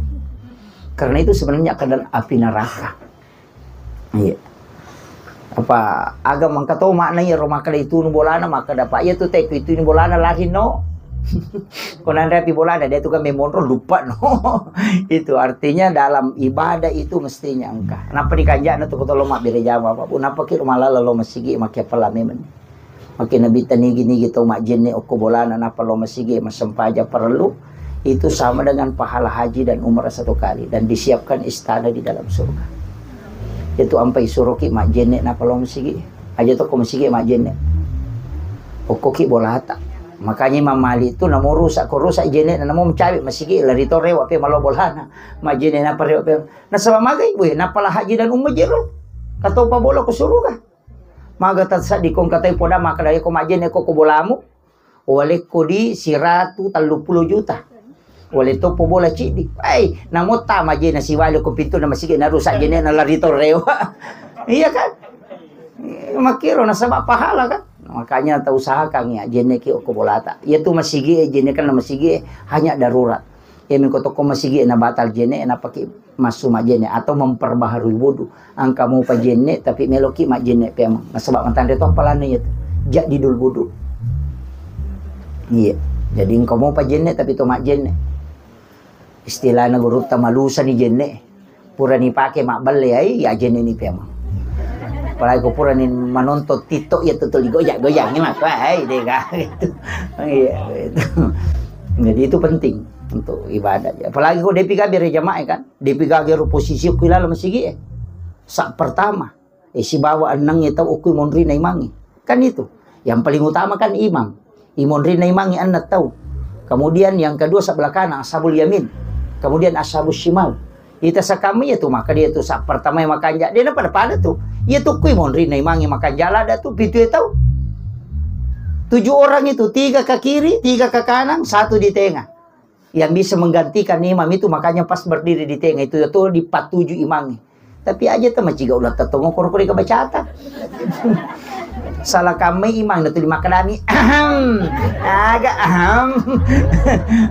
Karena itu sebenarnya keadaan api neraka. Iya. Apa aga mangka to makna iya ro makkeda itunu bolana, makkeda, "Pak, iya tu teko itunu bolana lari no." Ko nanre api bolana, dia tu kan memonro lupa no. Itu artinya dalam ibadah itu mestinya engka. Kenapa dikanjak na tu ko tolong mabbere jama, Pak? Bu, napa ki lo malala lo masigi makke pala memang. Makke nabitta nigi-nigi tau majjenne okko bolana napa lo masigi massempajang parellu, itu sama dengan pahala haji dan umrah satu kali dan disiapkan istana di dalam surga. Itu ampai suruki majjenne napa lo masigi. Aja to ko masigi majjenne. Okko ki bolata. Makanya Imam Malik itu namo rusak, ko rusak jenne namo mencabik masigi lari to rewa pe malo bolana. Majjenne napa rewa pe. Nasaba magai, weh, napa la haji dan umrah jero. Katau pa bola ko suruga. Maga tasaddi kong katai poda makkeda ko majjenne ko ko bolamu, walekko di siratu telluppulo juta. Wale toppo bola ciddi. Ai, namo ta majjenne siwali ko pintu na masigi na rusak jenne na lari to rewa. Iya kan? Eh, makkiro nasaba pahala kan? Makanya ta usahakan ya jenne ki okko bolata. Iya tu masigi e jenne kan masigi e hanya darurat. Iya miko tokko masigi e na batal jenne na pake massu majjenne atau memperbaharui wudu. Engka mopa jenne tapi meloki majjenne peang. Nasaba matanre to appalanna iya tu. Jaddidul wudu. Iya. Jadi engka mopa jenne tapi to majjenne. Istilahna gurutta malusani jenne. Purani pake mabballe ai ya jenne ni peang. Apalagi ko purani manonton TikTok ya tu tuli goyang-goyang ni mako ai dega gitu. Iya gitu. Jadi itu penting untuk ibadah. Apalagi ko depi gabe re jamaah kan. Depi gaga ero posisi okko ilala masigi e. Sa pertama, e sibawa enneng e tau okko monrina imangnge. Kan itu. Yang paling utama kan imam. Imonrina imangnge enneng tau. Kemudian yang kedua sebelah kanan ashabul yamin. Kemudian ashabus shimal. Ita sakami itu maka dia tu sa pertama yang makanja. Dia pada pada tu. Iya tu kui monrina imangnge makanja lada tu pitu e tau. Tujuh orang itu, tiga ke kiri, tiga ke kanan, satu di tengah. Yang bisa menggantikan imam itu makanya pas berdiri di tengah itu ya tuh dipatuju imamnya. Tapi aja tuh maciga ulah tetongo koro kore kebacata. Salah kami imam itu dimakadami ahem, agak ahem.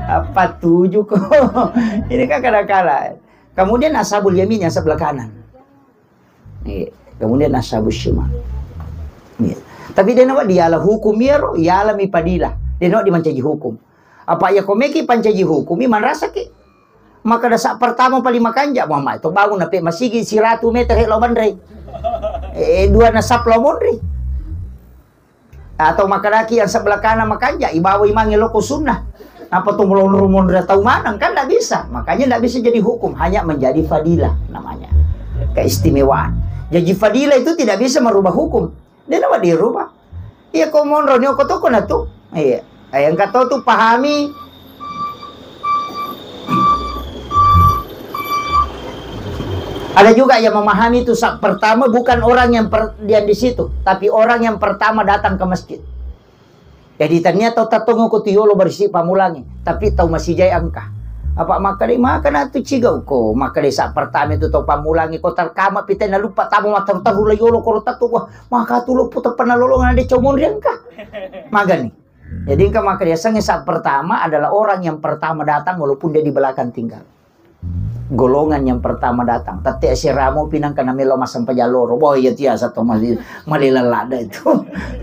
Apa tuju kok? Ini kan kadang-kala. Kemudian ashabul yamin yang sebelah kanan. Iya. Kemudian ashabus shimal. Iya. Tapi dia nawa diala hukum iyaro, iala mi padila. Dia nawa dimancaji hukum. Apa ya komeki pancaji hukum, iman rasa ki. Maka dasa pertama paling makanja, Muhammad itu bangun nape masigi siratu meter helo banre. Eh, dua nasap lo monri. Atau makadaki yang sebelah kanan makanja, ibawa imangnge loko sunnah. Apa tu melonro monri tau manang kan tidak bisa. Makanya tidak bisa jadi hukum, hanya menjadi fadilah namanya. Keistimewaan. Jadi fadilah itu tidak bisa merubah hukum. Dia dapat dirubah. Iya ko monro ni oko toko na tu. Iya. Yang kata tu pahami. Ada juga yang memahami itu sa- pertama bukan orang yang per- yang di situ, tapi orang yang pertama datang ke masjid. Jadi ternyata tau tattongo ko tu yolo berisi pamulangi, tapi tau masijai engka. Apa makkeda maka na tu cigau ko, makkeda sa pertama itu tau pamulangi ko terkama pite na lupa tamu matang tahu la yolo koro tatu wah maka tu lupa tepa na lolongan de comon riangka. Magani. Jadi engka makkeda sange sa pertama adalah orang yang pertama datang walaupun dia di belakang tinggal. Golongan yang pertama datang. Tette siramo pinang kana melo massempajang loro. Boh, iya tiasa to mali- malila lada itu.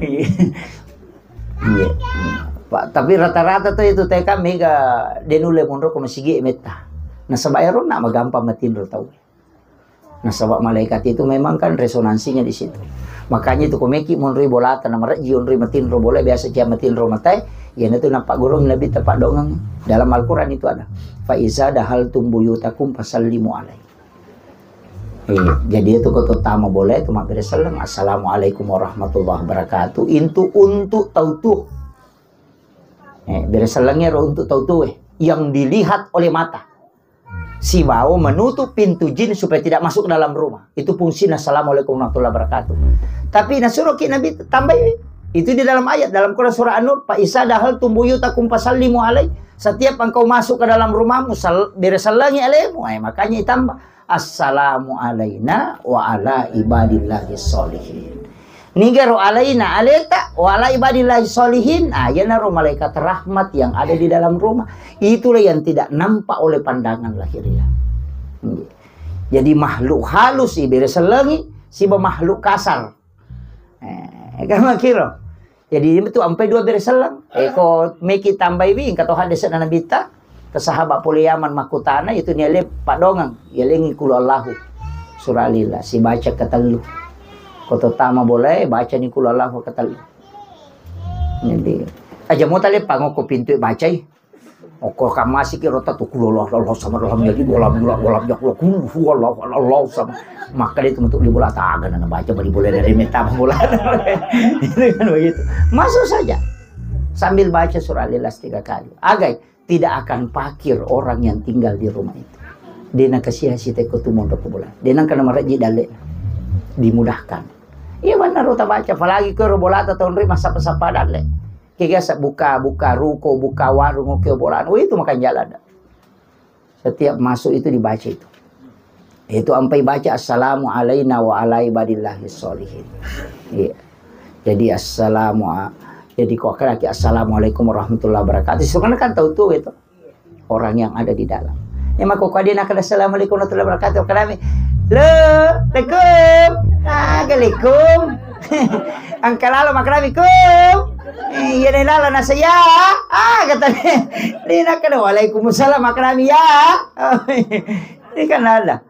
Iya. Iya. Pak, tapi rata-rata tuh itu teka mega denule monro ke masigi metta. Nasaba ero na magampang matinro tau. Nasaba malaikat itu memang kan resonansinya di situ. Makanya itu komeki monroi bolata na marejji onroi matinro bola biasa cia matinro matai, ya itu nampak gurung Nabi tepak dongang. Dalam Al-Quran itu ada. Fa iza dahaltum buyutakum fasallimu alaihi. Eh, jadi itu kau terutama boleh itu mampir salam. Assalamualaikum warahmatullahi wabarakatuh. Itu untuk tau tu. Eh, bere salangnya ro untuk tau tu eh. Yang dilihat oleh mata. sibawa menutup pintu jin supaya tidak masuk ke dalam rumah. Itu fungsinya assalamualaikum warahmatullahi wabarakatuh. Tapi nasuroki Nabi tambahi. Itu di dalam ayat, dalam Quran surah An-Nur, "Fa iza dahaltum buyutakum fasallimu alai." Setiap engkau masuk ke dalam rumahmu, sal- bere sellengi alemu. Eh, makanya ditambah, "Assalamu alaina wa ala ibadillahi sholihin." Nigaro alaina, aleta, wa ala ibadillahi sholihin. Ah, iyanaro malaikat rahmat yang ada di dalam rumah. Itulah yang tidak nampak oleh pandangan lahiriah. Jadi makhluk halus ibere sellengi, siba makhluk kasar. Eh, kan makiro. Jadi itu ampai dua bere selleng. Eh, ko meki tambai wi, engka to hadis na Nabitta, ke sahabat pole Yaman makkutana, itu niale padongang, yalengi kulu Allahu. Surah Lillah, sibaca ketellu. Ko to tama bolae, baca ni kulu Allahu ketellu. Jadi, aja mo tale pangokko pintu bacai. Okko kammasiki rota tu, "Qul huwallahu, Allahu samad, lam yalid, walam yulad, walam yakul lahu kufuwan ahad, Allahu samad." Maka dia tuh untuk di bola taga, nah, baca bali bola dari meta bola. Itu kan begitu. Masuk saja. Sambil baca surah Al-Ikhlas tiga kali. Agai, tidak akan pakir orang yang tinggal di rumah itu. Dia nak kasih hasil teko tu mondok ke bola. Dia nak kena maraji dalek. Dimudahkan. Iya, mana rota baca. Apalagi ke bola atau tahun masa pesapa dalek. Kega sa buka, buka ruko, buka warung, oke, bola. Oh, itu makan jalan. Setiap masuk itu dibaca itu. Itu ampai baca, "Assalamu alaina wa ala ibadillahi sholihin." Iya. Jadi, assalamu a-, jadi, kok lagi, "Assalamualaikum warahmatullahi wabarakatuh." Sebenarnya kan tahu tuh itu orang yang ada di dalam. Ya, maka kok dia nak ada, "Assalamualaikum warahmatullahi wabarakatuh." Kenapa? "Lo, alaikum." "Ah, alaikum." Angka lalo makrami, "Kum." "Iya, deh, lalo nasa ya." Ah, kata dia. Dia nak kena, "Waalaikumsalam, makrami ya." Ini kan ada.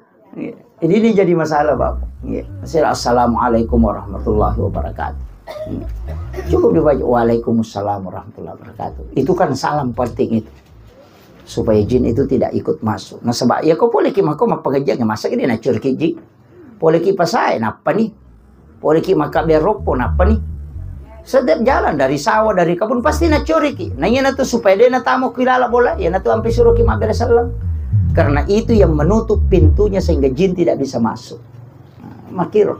Jadi ini jadi masalah, Bapak. Iya. Masalah, "Assalamualaikum warahmatullahi wabarakatuh." Iya. Cukup dibaca, "Waalaikumsalam warahmatullahi wabarakatuh." Itu kan salam penting itu. Supaya jin itu tidak ikut masuk. Nah, sebab ya kau boleh ki mako mappengajian, ya masa ki dia nacur ki jin. Boleh ki pasae, napa nih? Boleh ki maka beropo, napa nih? Setiap jalan dari sawah, dari kebun, pasti nacuriki. Nah, iya natu supaya dia natamu ki lala bola, iya natu ampe suruh ki mabbere selleng. Karena itu yang menutup pintunya sehingga jin tidak bisa masuk. Nah, makiro.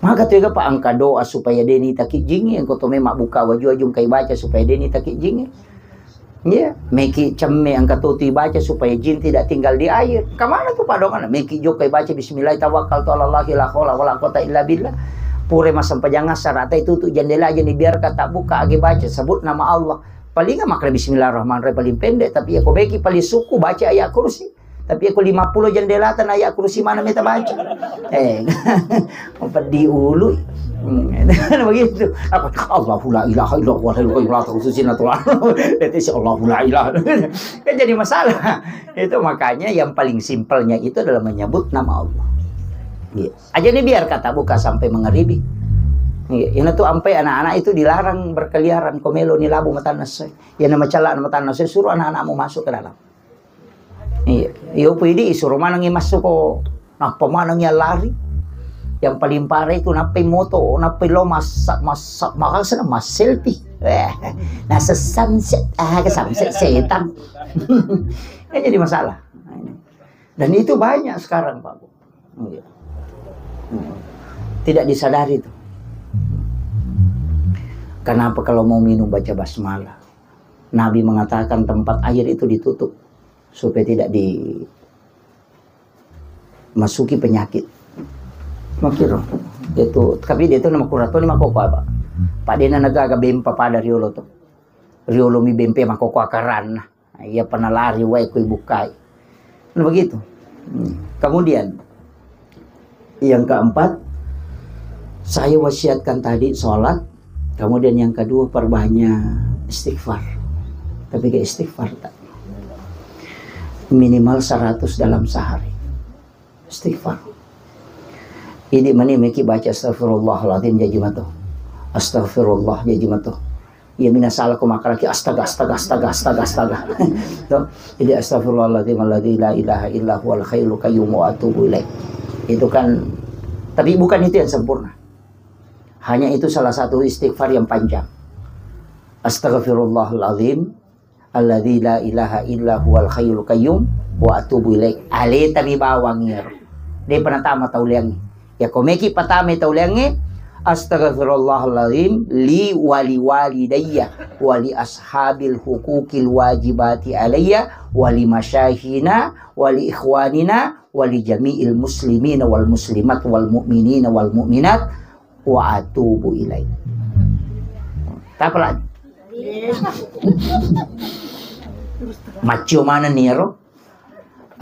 Maka tu ega pa angka doa supaya dia nitaki jin, yang kau tome mabbuka waju-waju kai baca supaya dia nitaki jin. Iya, meki cemme angka totu ibaca supaya jin tidak tinggal di air. Kemana tuh padongan? Meki jokka ibaca, "Bismillah tawakkaltu ala Allahi la haula wala quwata illa billah." Pure massempajang asar, rata itu tuh jendela aja dibiarkan tak buka, agi baca, sebut nama Allah. Paling makkeda Bismillahirrahmanirrahim paling pendek, tapi ya kau beki paling suku baca ayat kursi. Tapi aku lima puluh jendela tan ayat kursi mana meta baca. Eh, peddi ulu. Hmm, begitu. Apa, "Allahu la ilaha illa huwal hayyul qayyum la ta'khudzuhu sinatun wa la nawm." Itu si Allahu la ilaha. Kan jadi masalah. Itu makanya yang paling simpelnya itu adalah menyebut nama Allah. Iya. Aja nih biar kata buka sampai mengeribi. Iya, ini tuh sampai anak-anak itu dilarang berkeliaran, komelo ni labu matanna se. Ya nama calak matanna se, suruh anak-anakmu masuk ke dalam. Iya, iyo pidi suruh manengi masuk ko. Nappa manengi lari. Yang paling parah itu nappai moto, nappai lo massa massa makasana mas selfie. Eh, nasa sunset, ah, ke sunset setan. Ya, jadi masalah. Nah, ini. Dan itu banyak sekarang, Pak Bu. Iya. Hmm. Tidak disadari itu. Kenapa kalau mau minum baca basmalah? Nabi mengatakan tempat air itu ditutup supaya tidak dimasuki penyakit. Makiro. Itu, tapi dia itu nama kuratoni mako apa? Pak, dia na gaga bempa pada riolo to. Riolo mi bempe mako akaranna. Iya pernah lari wae kui bukai. Nah, begitu. Hmm. Kemudian yang keempat, saya wasiatkan tadi sholat. Kemudian yang kedua, perbanyak istighfar. Tapi ke istighfar tak? Minimal seratus dalam sehari. Istighfar. Ini meni meki baca, "Astagfirullahaladzim," jaji mato. "Astagfirullah," jaji mato. Iya mina salah ko makalaki, "Astaga, astaga, astaga, astaga, astaga." Tuh. Jadi, "Astagfirullahaladzim alladzi la ilaha illa huwal hayyul qayyum wa atubu ilaih." Itu kan, tapi bukan itu yang sempurna. Hanya itu salah satu istighfar yang panjang. "Astagfirullahaladzim alladzi la ilaha illa huwal hayyul qayyum wa atubu ilaih. Aleta mi bawang iyaro. Depa natama tauleangnge. Yako meki patama tauleangnge, astaghfirullahaladzim li wa li walidayya wa li ashabil huquqil wajibati alayya wa li masyaykhina wa li ikhwanina wa li jami'il muslimina wal muslimat wal mu'minina wal mu'minat wa atubu ilaih. Tapa lagi? Maccio manenni iyaro.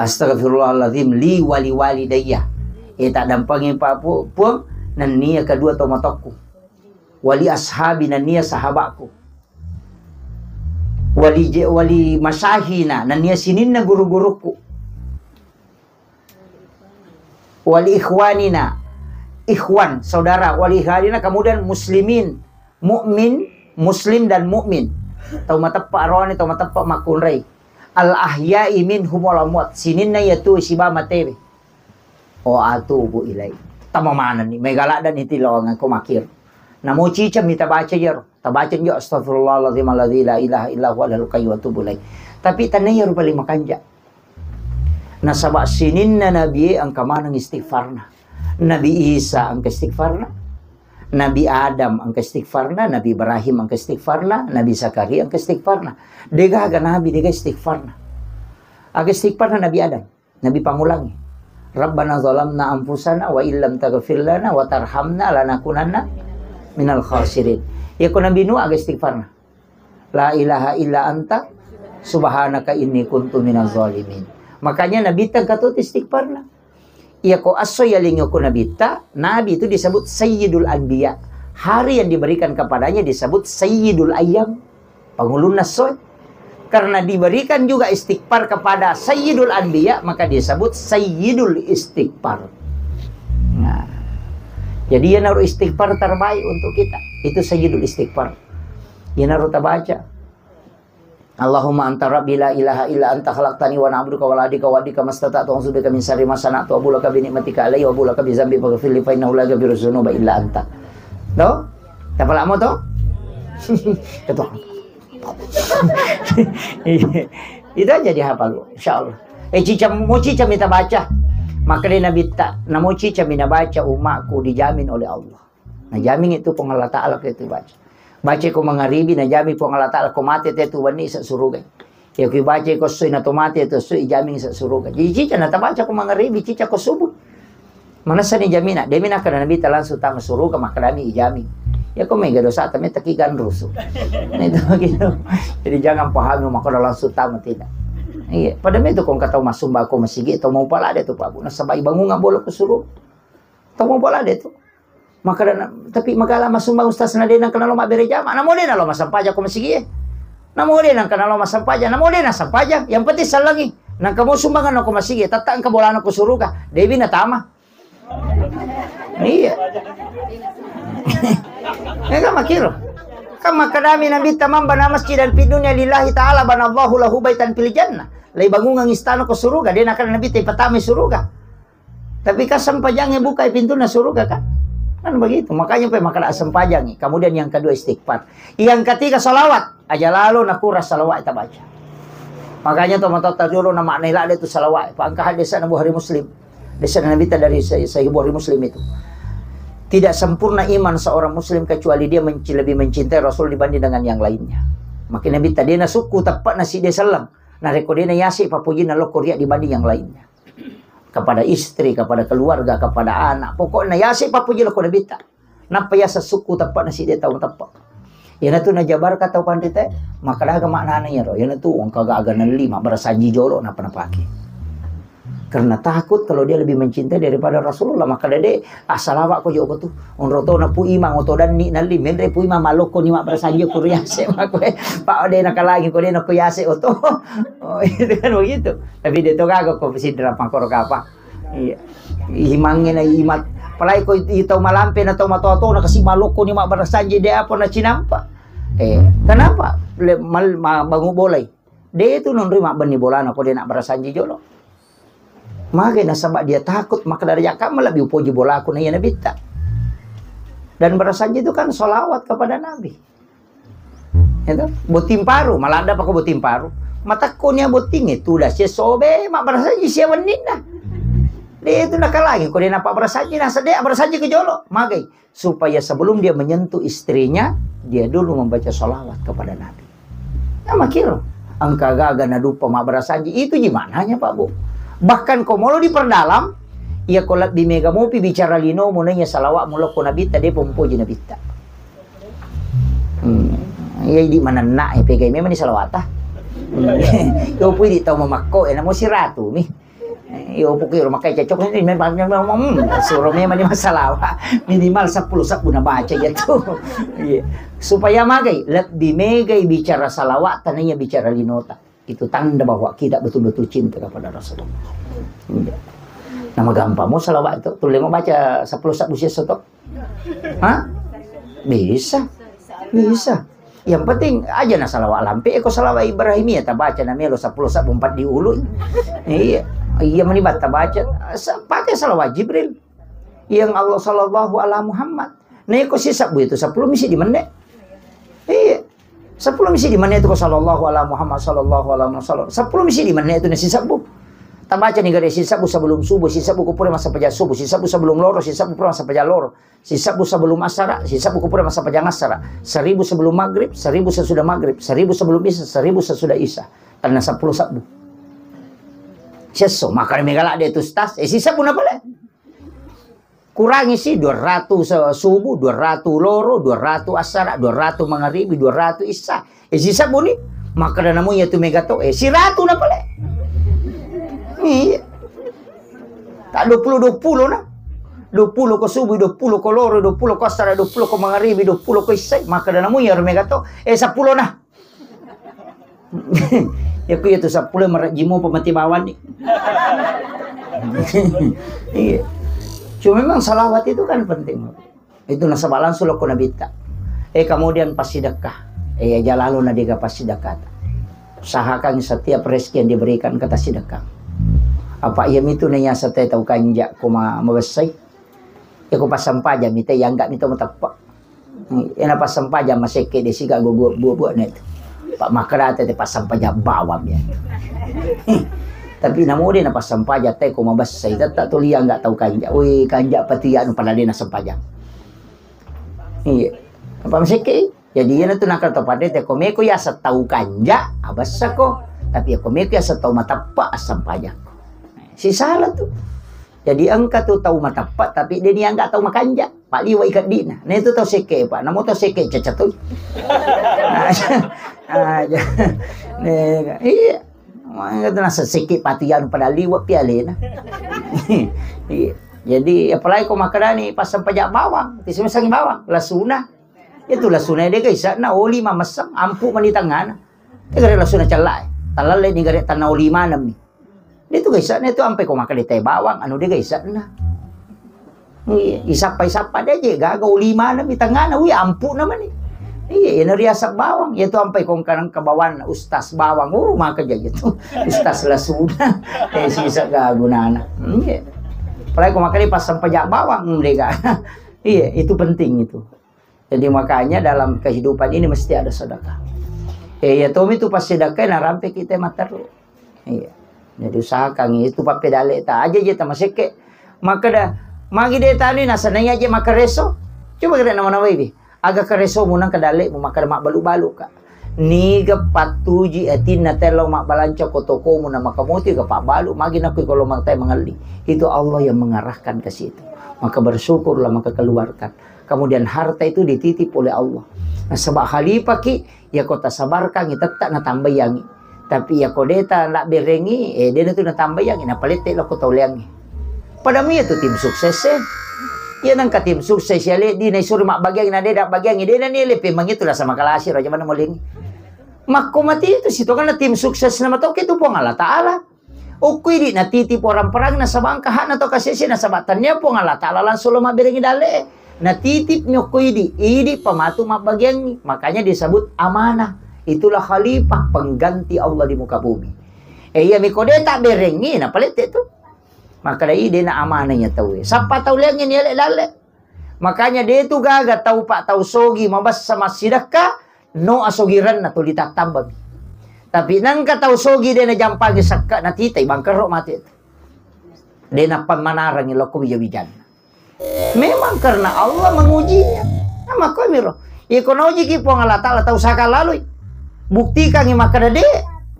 Astaghfirullahaladzim li wali walidayya. Eh, tak dampangi Pak Pu-, Puang, nennia kedua tomatokku. Wali ashabi, nennia sahabatku. Wali je-, wali masyaykhina, nennia sininna guru-gurukku. Wali ikhwanina, ikhwan, saudara, wali ikhwanina, kemudian muslimin, mukmin, muslim dan mukmin. Tau mateppa aroane, tau mateppa makkunrai. Al ahya'i minhum wal amwat, sininna iya tu siba matewe. O atubu ilai. Tama manenni, mega ladda ni tilawang ko makir. Namo ciceng mi tabaca iyaro. Tabaca jo, "Astagfirullahaladzim alladzi la ilaha illa huwa al hayyul qayyum wa atubu ilaih." Tapi tanna iyaro paling makanja. Nasaba sininna nabi e engka maneng istighfarna. Nabi Isa engka istighfarna. Nabi Adam engka istighfarna, Nabi Ibrahim engka istighfarna, Nabi Zakaria engka istighfarna. Degaga nabi dega istighfarna. Aga istighfarna Nabi Adam. Nabi pangulangi, "Rabbana zalamna anfusana wa illam taghfir lana wa tarhamna lanakunanna minal khasirin." Yako Nabi Nuh aga istighfarna, "La ilaha illa anta subhanaka inni kuntu minaz zalimin." Makanya Nabi tengka tu istighfarna. Yako asso yalingi ko Nabitta, Nabi itu disebut Sayyidul Anbiya. Hari yang diberikan kepadanya disebut Sayyidul Ayyam. Pangulunna essoe. Karena diberikan juga istighfar kepada Sayyidul Anbiya, maka disebut Sayyidul Istighfar. Nah, jadi iyanaro istighfar terbaik untuk kita. Itu Sayyidul Istighfar. Iyanaro tabaca. Allahumma anta rabbi la ilaha illa anta khalaqtani wa ana abduka wa ana ala ahdika wa wa'dika mastata'tu a'udzu bika min syarri ma sana'tu abu laka bi ni'matika alayya wa abu laka bi dzambi faghfirli fa innahu la yaghfiru dzunuba illa anta. To? Tapalamo to? Ketok. Itu aja dihafal, insyaallah. Eh, cica, mo cica mita baca. Makanya Nabi tak, namo cica mina baca umatku dijamin oleh Allah. Nah, jamin itu Puang Allah Ta'ala ke itu baca. Baca ko mangaribi, nah jamin Puang Allah Ta'ala ko mate te tu wenni sa suruga. Ya, kui baca ko soi na to mate tu soi jamin sa suruga. Jadi cica na tabaca ko mangaribi, cica ko subuh. Manessa ni jamina, demi na kada Nabi ta langsung tama suruga, makadami ijami. Ya, ko mega dosa ta meta ki ganrusu. Nah, itu begitu. Jadi jangan pahami makada langsung tama, tidak. Iya, pada itu kong kata masumba ko masigi, tau mau pala de tu Pak Bu. Nasaba bangunga bolo ko suruga. Tau mau pala de tu. Makada na, tapi magala masumba ustaz na de nang kenalo mabbere jama. Namo de nalo masampaja ko masigi. Namo de nang kenalo masampaja. Namo de na sampaja. Yang penting sallangi. Nang kamu sumbangan ko masigi. Tatta engka bolana ko suruga. Dewi na tama. Iya. Ya kan makiro. Kan makadami Nabi tamam bana masjidan fid dunya lillahi ta'ala banallahu lahu baitan fil jannah. Lai bangungan istana ko suruga. De na kan Nabi te patama suruga. Tapi kan sempajangnya buka pintunya suruga kan? Kan begitu. Makanya pe makada sempajangi. Kemudian yang kedua istighfar. Yang ketiga salawat. Aja lalo nakura salawat kita baca. Makanya to matotta dulu na maknai lade tu salawat. Pak engka hadis na Bukhari Muslim. Hadis Nabi ta dari Sahih Sahih Bukhari Muslim itu. Tidak sempurna iman seorang muslim kecuali dia menci-, lebih mencintai Rasul dibanding dengan yang lainnya. Makanya Nabi ta de na sukku teppa na si de selleng. Na reko de na yasi papujina lokko ria dibanding yang lainnya. Kepada istri, kepada keluarga, kepada anak. Pokoknya yasi pappuji lako Nabitta. Nappa yasa sukku teppa na side tau teppa. Iyanatu najabarka tau panrita, makadaga maknana iyaro. Iyanatu wong kaga aga nelli, mabbarasanji jolo, nappa napake. Karena takut kalau dia lebih mencintai daripada Rasulullah, maka dede, ah, salawat ko joko tu. Onro to na pu imang oto danni nalli, menre pu imang malokko ni mabbarasanji ko riase, makoe. Pak de nakalangi ko de nako yase oto. Oh, itu kan begitu. Tapi de to gaga ko sidra makoro kapa. Iya. Imangnge na imat. Apalagi ko i tau malampe na tau matoa-toa na kasi malokko ni mabbarasanji de apa na cinampa. Eh, kenapa? Le, mal, ma, bangu bolai. De tu nonri mabbenni bolana ko de na barasanji jolo. Mage nasaba dia takut maka dari jaka lebih upoji bolaku na iya nabitta. Dan barasanji itu kan salawat kepada Nabi. Itu botting paru, maladda pako botting paru. Matakko nia botting itu dah sia sobe, mabbarasanji sia wenninna. Dia itu nakalangi, ko dia napa barasanji, nasa dia barasanji ke jolo, magai. Supaya sebelum dia menyentuh istrinya, dia dulu membaca salawat kepada Nabi. Ya makiro, engka gaga nadupa mabbarasanji, itu gimana nya, Pak Bu? Bahkan ko molo diperdalam, iya ko lebbi mega mopi bicara lino, monenya salawat mulokko Nabitta, dia pompoji Nabitta. Hmm. Iya, idi manenna, eh, pegai memang ni salawata. Hmm. Yo pui di tau mamakko, eh, namo siratu mi. Eh, yo pui ro makai cocok ni, memang, memang, hmm, suro memang ni masalawat. Minimal sepuluh sabbu na baca ya tu. Iya. Supaya magai, lebbi megai bicara salawat, tananya bicara linota. Itu tanda bahwa kita betul-betul cinta kepada Rasulullah. Iya. Nama gampang mau salawat itu, tuh mau baca sepuluh sabbu siesso to. Hah? Bisa. Bisa. Yang penting aja na salawat lampe, eko salawat Ibrahimiyah tabaca na melo sepuluh sabbu empat di ulu. Iya. Iya meni batta baca. Sa-, pakai salawat Jibril. Yang Allah sallallahu ala Muhammad. Nah, eko sisabbu itu sepuluh misi di menit. Iya. Sepuluh misi di menit itu ko sallallahu ala Muhammad, sallallahu ala Muhammad, sallallahu. Sepuluh misi di menit itu nasi sabbu. Tabaca ni gare sisabbu sebelum subuh, sisabbu kupure masa paja subuh, sisabbu sebelum loro, sisabbu pura masa paja loro. Sisabbu sebelum asara, sisabbu kupura masa pajang asara. Seribu sebelum maghrib, seribu sesudah maghrib, seribu sebelum isya, seribu sesudah isya. Karena sepuluh sabbu. Sesso, maka mega ladde tu stas, eh, sisabbu na pale. Kurangi si dua ratus se-, subuh, dua ratus loro, dua ratus asara, dua ratus mangaribi, dua ratus isya. Eh, sisabbu ni, maka dana mu iya tu mega to, eh, siratu na pale. Iya. Tak dua puluh, dua puluh na. Dua puluh ko subuh, dua puluh ko loro, dua puluh ko asara, dua puluh ko mangaribi, dua puluh ko isai. Maka dana mu iya ro mega to. Eh, sepuluh na. Ya ku iya tu sepuluh marajimo pemati bawang ni. Iya. Cuma memang salawat itu kan penting. Itu nasaba langsung lokko Nabitta. Eh, kemudian passidekka. Eh, aja lalo na dega passidekka. Usahakan setiap rezeki yang diberikan kita sidekka. Apa iya mitu na iya satai tau kanja ko ma-, mabessai. Iya ko passempajang mita iya angga mita mateppa. Iya na passempajang masekke de siga gua buat-buat na itu. Pak makkeda te passempajang bawang ya. Tapi namo de na passempajang te ko mabessai tetta tuli angga tau kanja. Wih, kanja pati anu pada de na sempajang. Iya. Apa masekke? Jadi, iyana tu nakal tau padde te, ko meko yaseng tau kanja, abessako. Tapi ko meko yaseng tau mateppa, assempajakko. Sisala tu. Jadi, engka tu tau mateppa, tapi de niangga tau makanja. Pak liwa ikeddi'na. Nah, itu tau sekke, Pak. Namo tau sekke, caca tu. Nah, iya. Mangga tu nasa sekke pati anu pada liwa pialena. Iya. Jadi, apalagi ko makkedani, passempajang bawang. Tisu messangi bawang. Lasuna. Itu lasuna de gaisa'na oli mamessang, ampu mani tangngana. Tegare lasuna cella'e. Talalle ni gare tanna oli maneng mi. Itu gaisa'na itu ampe ko makkeda te bawang, anu de gaisa'na. Iya, isappa-isappa de je gaga oli maneng mi tangngana, wi ampu na mani. Iya, iyana riaseng bawang. Iya tu ampe ko engka, engka bawanna ustaz bawang. Oh, maka jaji tu. Ustaz lasuna. Eh, sisa ga gunana. Iya. Apalagi ko makkeda passempajang bawang, de ga. Iya, itu penting itu. Jadi makanya dalam kehidupan ini mesti ada sedekah. Eh, iya tomi tu pas sedekah narampe kita matteru. Iya. Jadi usahakan itu pappedale ta aja je tamasekke. Makkeda magi de tani nasenai aja makkareso. Coba kira nama-nama ini. Aga kareso munang kedale mu makkeda mabbalu-balu ka. Niga pattuji atinna tello mabbalanca ko tokomu na makamotu ga pabbalu magi nakui kalau mangtai mangelli. Itu Allah yang mengarahkan ke situ. Maka bersyukurlah maka keluarkan. Kemudian harta itu dititip oleh Allah. Nasaba khalifah ki, iya ko tasabarkangi, tetta natambaiangi. Tapi iya ko de ta nabberengi, eh, de natu natambaiangi, napalette lokko tauleangi. Padamu iya tu tim sukses e. Iya nangka tim sukses ya le, di naisuri mabbagiangi, na de nabbagiangi, de nani le pemang itu rasa makalasi raja mana molengi. Makko mati itu situ karena tim sukses nama tau ke tu Puang Allah Ta'ala. Okko idi natitip orang perang nasaba engka hakna to kasese nasaba tania Puang Allah Ta'ala langsung lo mabberengi dalle. Natitip mi okko idi, idi pamatu mabbagiangi. Makanya disebut amanah. Itulah khalifah pengganti Allah di muka bumi. Eh, iya miko de tak berengi na palette tu. Maka dai de na amanah ya tau. Sappa tau lengi ni ele dalle. Makanya de tu gaga tau pak tau sogi mabessa massidekka No asogirenna tuli tattambami. Tapi nengka tau sogi de najampangi sekka natitai bangkerro mate tu. De nappammanarengi lokko wija-wijanna. Memang karena Allah mengujinya. Nah, makkomi ro. Iko naujiki Puang Allah Ta'ala tau saka lalui. Buktikangi makkeda de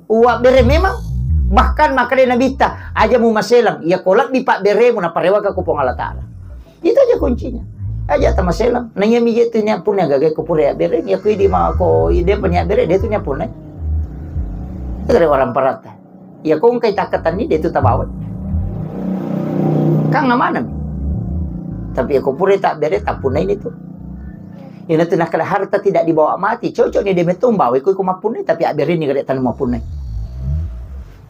uwabbere memang. Bahkan makkeda Nabitta, aja mu maselang, iya ko lebbi pabberemu naparewaka ku Puang Allah Ta'ala. Itu aja kuncinya. Aja tamaselang. Naiya mi je tu nia punna gaga ko pura ya bereng, ya ko idi ma ko ide panya bere de tu nia punna. Itu ada orang parata. Ya ko engkai takkatanni de tu tabawa. Kang amanam. Tapi ya ko pura tak bere tak punna ini tu. Ina tu nakala harta tidak dibawa mati, cocok ni de metu bawa ko ko mapunna tapi abere ni gare tan mapunna.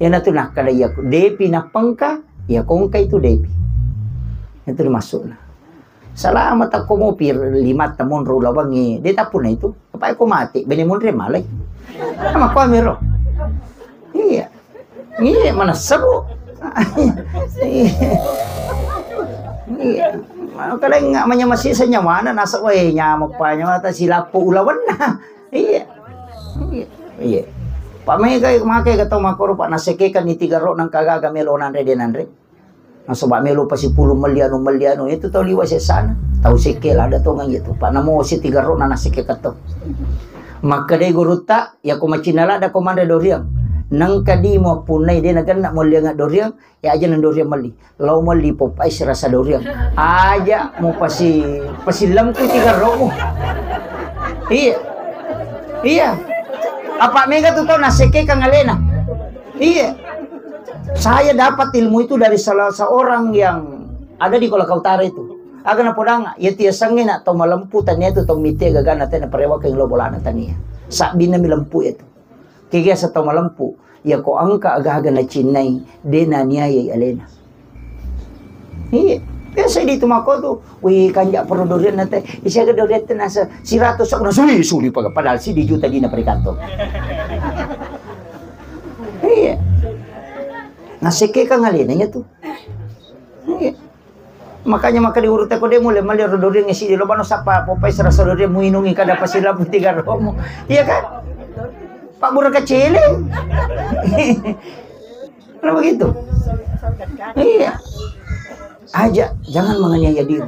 Ina tu nakala ya ko depi napengka, ya ko engkai tu depi. Itu maksudna. Salama takko mopi lima tamonro lawangnge, de tapunna itu. Apa ko mati, bene monre malai. Sama ko amiro. Iya. Iya, mana seru. Iya. Iya. Kalau nggak manya masih senyawana nasa wae nyamuk panyawa ta silapu ulawanna. Iya. Iya. Iya. Pak mega make kata makoro Pak nasekekan ni tiga ro nang kagaga melo nanre de nanre. Nasaba melo pasipulung melli anu, melli anu, itu tau liwa sessana. Tau sekke lada tongeng itu. Pak namo si tiga ro nana sekke keto. Makkeda gurutta, ya ko macinna lada ko manre doriang. Nengka di mo punnai de nagenna melli anga doriang, ya aja nang doriang melli. Lao melli popai serasa doriang. Aja mo pasi pasillempu tiga romu. Iya. Iya. Apa mega tu tau nasekke kang alena. Iya. Saya dapat ilmu itu dari salah seorang yang ada di Kolaka Utara itu. Aga napodanga, ya tiasangnge na tau malempu tania tu tau mite gagana tena parewakeng lo bolana tania. Sabbinna mi lempu itu. Kegasa tau malempu, ya ko angka aga-aga nacinnai, de naniayai alena. Iya, biasa di tu mako tu, wih kanja perlu durian nate, isi aga durian tena se-, siratus aku nasi, wih, suli paga, padahal si di juta dina perikantong. Iya. Nasekke kang alena nya tu. Iya. Makanya maka diurut ko de mulai mali ro doriang isi di lobano sapa popai serasa doriang muinungi kada pasilabu tiga romo. Iya kan? Pak Buraka Celeng. Kenapa begitu? Iya. Aja, jangan menganiaya diri.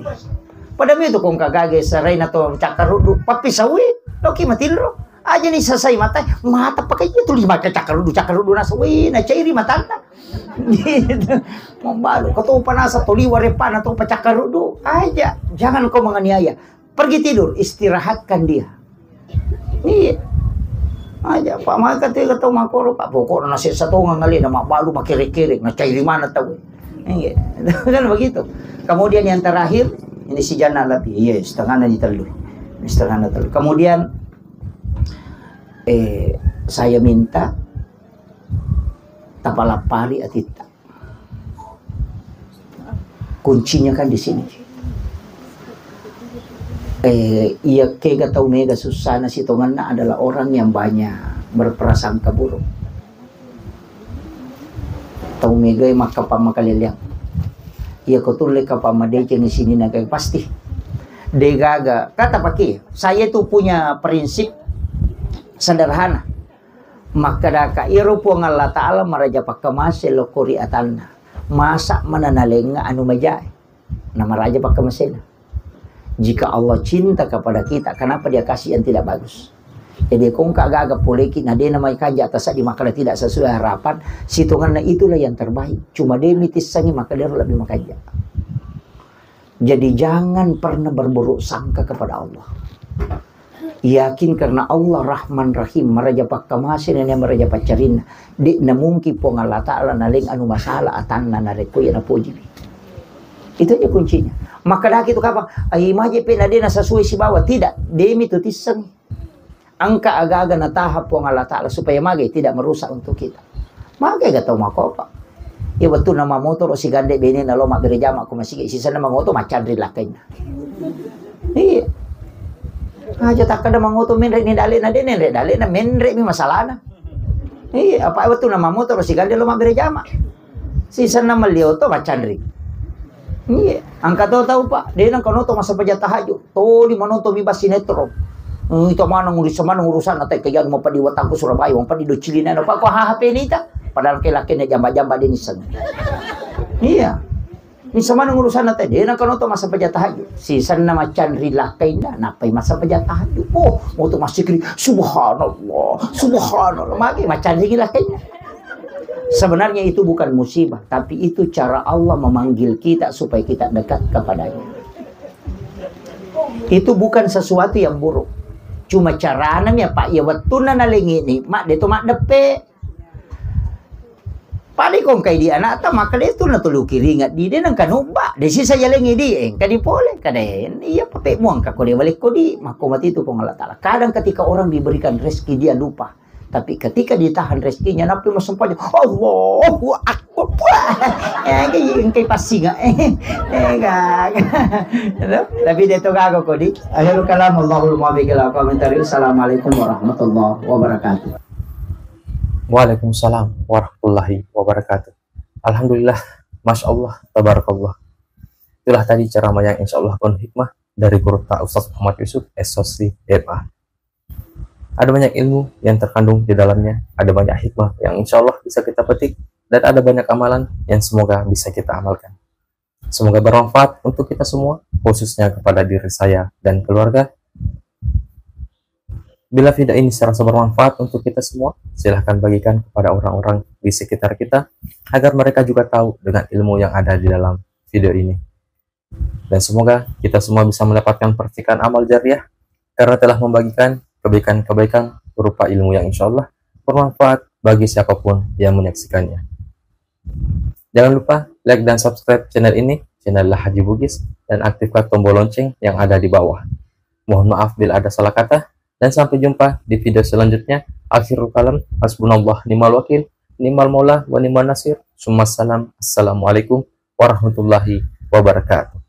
Pada mi tu kong kagage serai na to cakkaruddu, pappi sawi, loki matilro. Aja ni sasai mata, mata pakai itu lima ke cakkaruddu, cakkaruddu nasa, wih, na cairi matanda. Gitu. Membalu, kau tahu panasa, toli warepana, tahu pecakkaruddu. Aja, jangan kau menganiaya. Pergi tidur, istirahatkan dia. Iya. Aja, Pak, maka tu kata makoro, Pak, pokoknya nasi satu ngali nama balu makere-kere, na cairi mana tahu. Iya. Kan begitu. Kemudian yang terakhir, ini si Jana lebih. Iya, setengah nanti telu. Setengah nanti telu. Kemudian, eh, saya minta tapalappari atitta. Kuncinya kan di sini. Eh, iya kega tau mega sussana sitongenna adalah orang yang banyak berprasangka buruk. Tau mega makkapa makaleleang. Iya ko tulle kapa madeceng sini naga pasti. Degaga, kata paki, saya tuh punya prinsip sederhana. Makkedaka, iyaro Puang Allah Ta'ala maraja pakkamase lokko ri atanna. Masa mana nalengnga anu majae? Na maraja pakkamasena. Jika Allah cinta kepada kita, kenapa Dia kasih yang tidak bagus? Jadi, kongka gaga poleki, na dena mai kanja atas di makkeda tidak sesuai harapan, sitonganna itulah yang terbaik. Cuma demi tissangi, maka dia lebih makanja. Jadi, jangan pernah berburuk sangka kepada Allah. Yakin karena Allah Rahman Rahim, maraja pakkamase nennia maraja paccarinna. De'na mungkin Puang Allah Ta'ala naleng anu masalah atanna narekko iya napojiwi. Itu aja kuncinya. Makkedaki tu kapang, ai maje pe na de na sesuai sibawa. Tidak, demi tu tisseng. Engka aga-aga nataha Puang Allah Ta'ala supaya magai tidak merusak untuk kita. Magai ga tau makopa. Iya wettunna mamotoro sigande benena lo mabbere jama ko masigi, sisenna mangoto maccanri lakkainna. Iya. Aja takkeda mangoto menre ni dalena, de nenre dalena, menre mi masalana. Iya, apa wettunna mamotoro sigande lo mabbere jama. Sisenna melli oto maccanri. Iya, engka to tau, Pak, de nengka noto massempajang tahajud. Toli manonton mi ba sinetron. Eh, itu mana ngurus mana urusan atau kayak mau padi watangku Surabaya, mau padi do Cilina, apa kok H P ini ta? Padahal ke laki jamba-jamba dia niseng. Iya. Ini sama urusan tadi, nak kan oto masa pejat tahajud. Si sana macan rilakaina, napai masa pejat tahajud. Oh, mau tu masih kiri, subhanallah, subhanallah. Magi macan rilakaina. Sebenarnya itu bukan musibah, tapi itu cara Allah memanggil kita supaya kita dekat kepadanya. Itu bukan sesuatu yang buruk. Cuma carana mi apa iya wettunna nalengi nikmat de to maddeppe. Pada ko engkai di anakta, maka de tu natulu kiringat di de nengka nubba. De sisa jalengi di engka di pole kada iya pape muang ka ko de walekko di makko mati tu Puang Allah Taala. Kadang ketika orang diberikan rezeki dia lupa. Tapi ketika ditahan rezekinya, napi masempajang, Allahu Akbar. Wah, eh, engkai, engkai passinga. Eh, eh, gaga. Tapi de to gaga ko di. Akhirul kalam, Allahul muwaffiq ila aqwamit thariq. Assalamualaikum warahmatullahi wabarakatuh. Waalaikumsalam warahmatullahi wabarakatuh. Alhamdulillah, Masya Allah, Tabarakallah. Itulah tadi ceramah yang insya Allah penuh hikmah dari guru ta Ustaz Muhammad Yusuf, S O C, M A. Ada banyak ilmu yang terkandung di dalamnya, ada banyak hikmah yang insya Allah bisa kita petik, dan ada banyak amalan yang semoga bisa kita amalkan. Semoga bermanfaat untuk kita semua, khususnya kepada diri saya dan keluarga. Bila video ini serasa bermanfaat untuk kita semua, silahkan bagikan kepada orang-orang di sekitar kita agar mereka juga tahu dengan ilmu yang ada di dalam video ini. Dan semoga kita semua bisa mendapatkan percikan amal jariah karena telah membagikan kebaikan-kebaikan berupa ilmu yang insya Allah bermanfaat bagi siapapun yang menyaksikannya. Jangan lupa like dan subscribe channel ini, channel Lahaji Bugis, dan aktifkan tombol lonceng yang ada di bawah. Mohon maaf bila ada salah kata, dan sampai jumpa di video selanjutnya. Akhirul kalam, hasbunallah ni'mal wakil, ni'mal maula wa ni'mal nasir. Summa salam. Assalamualaikum warahmatullahi wabarakatuh.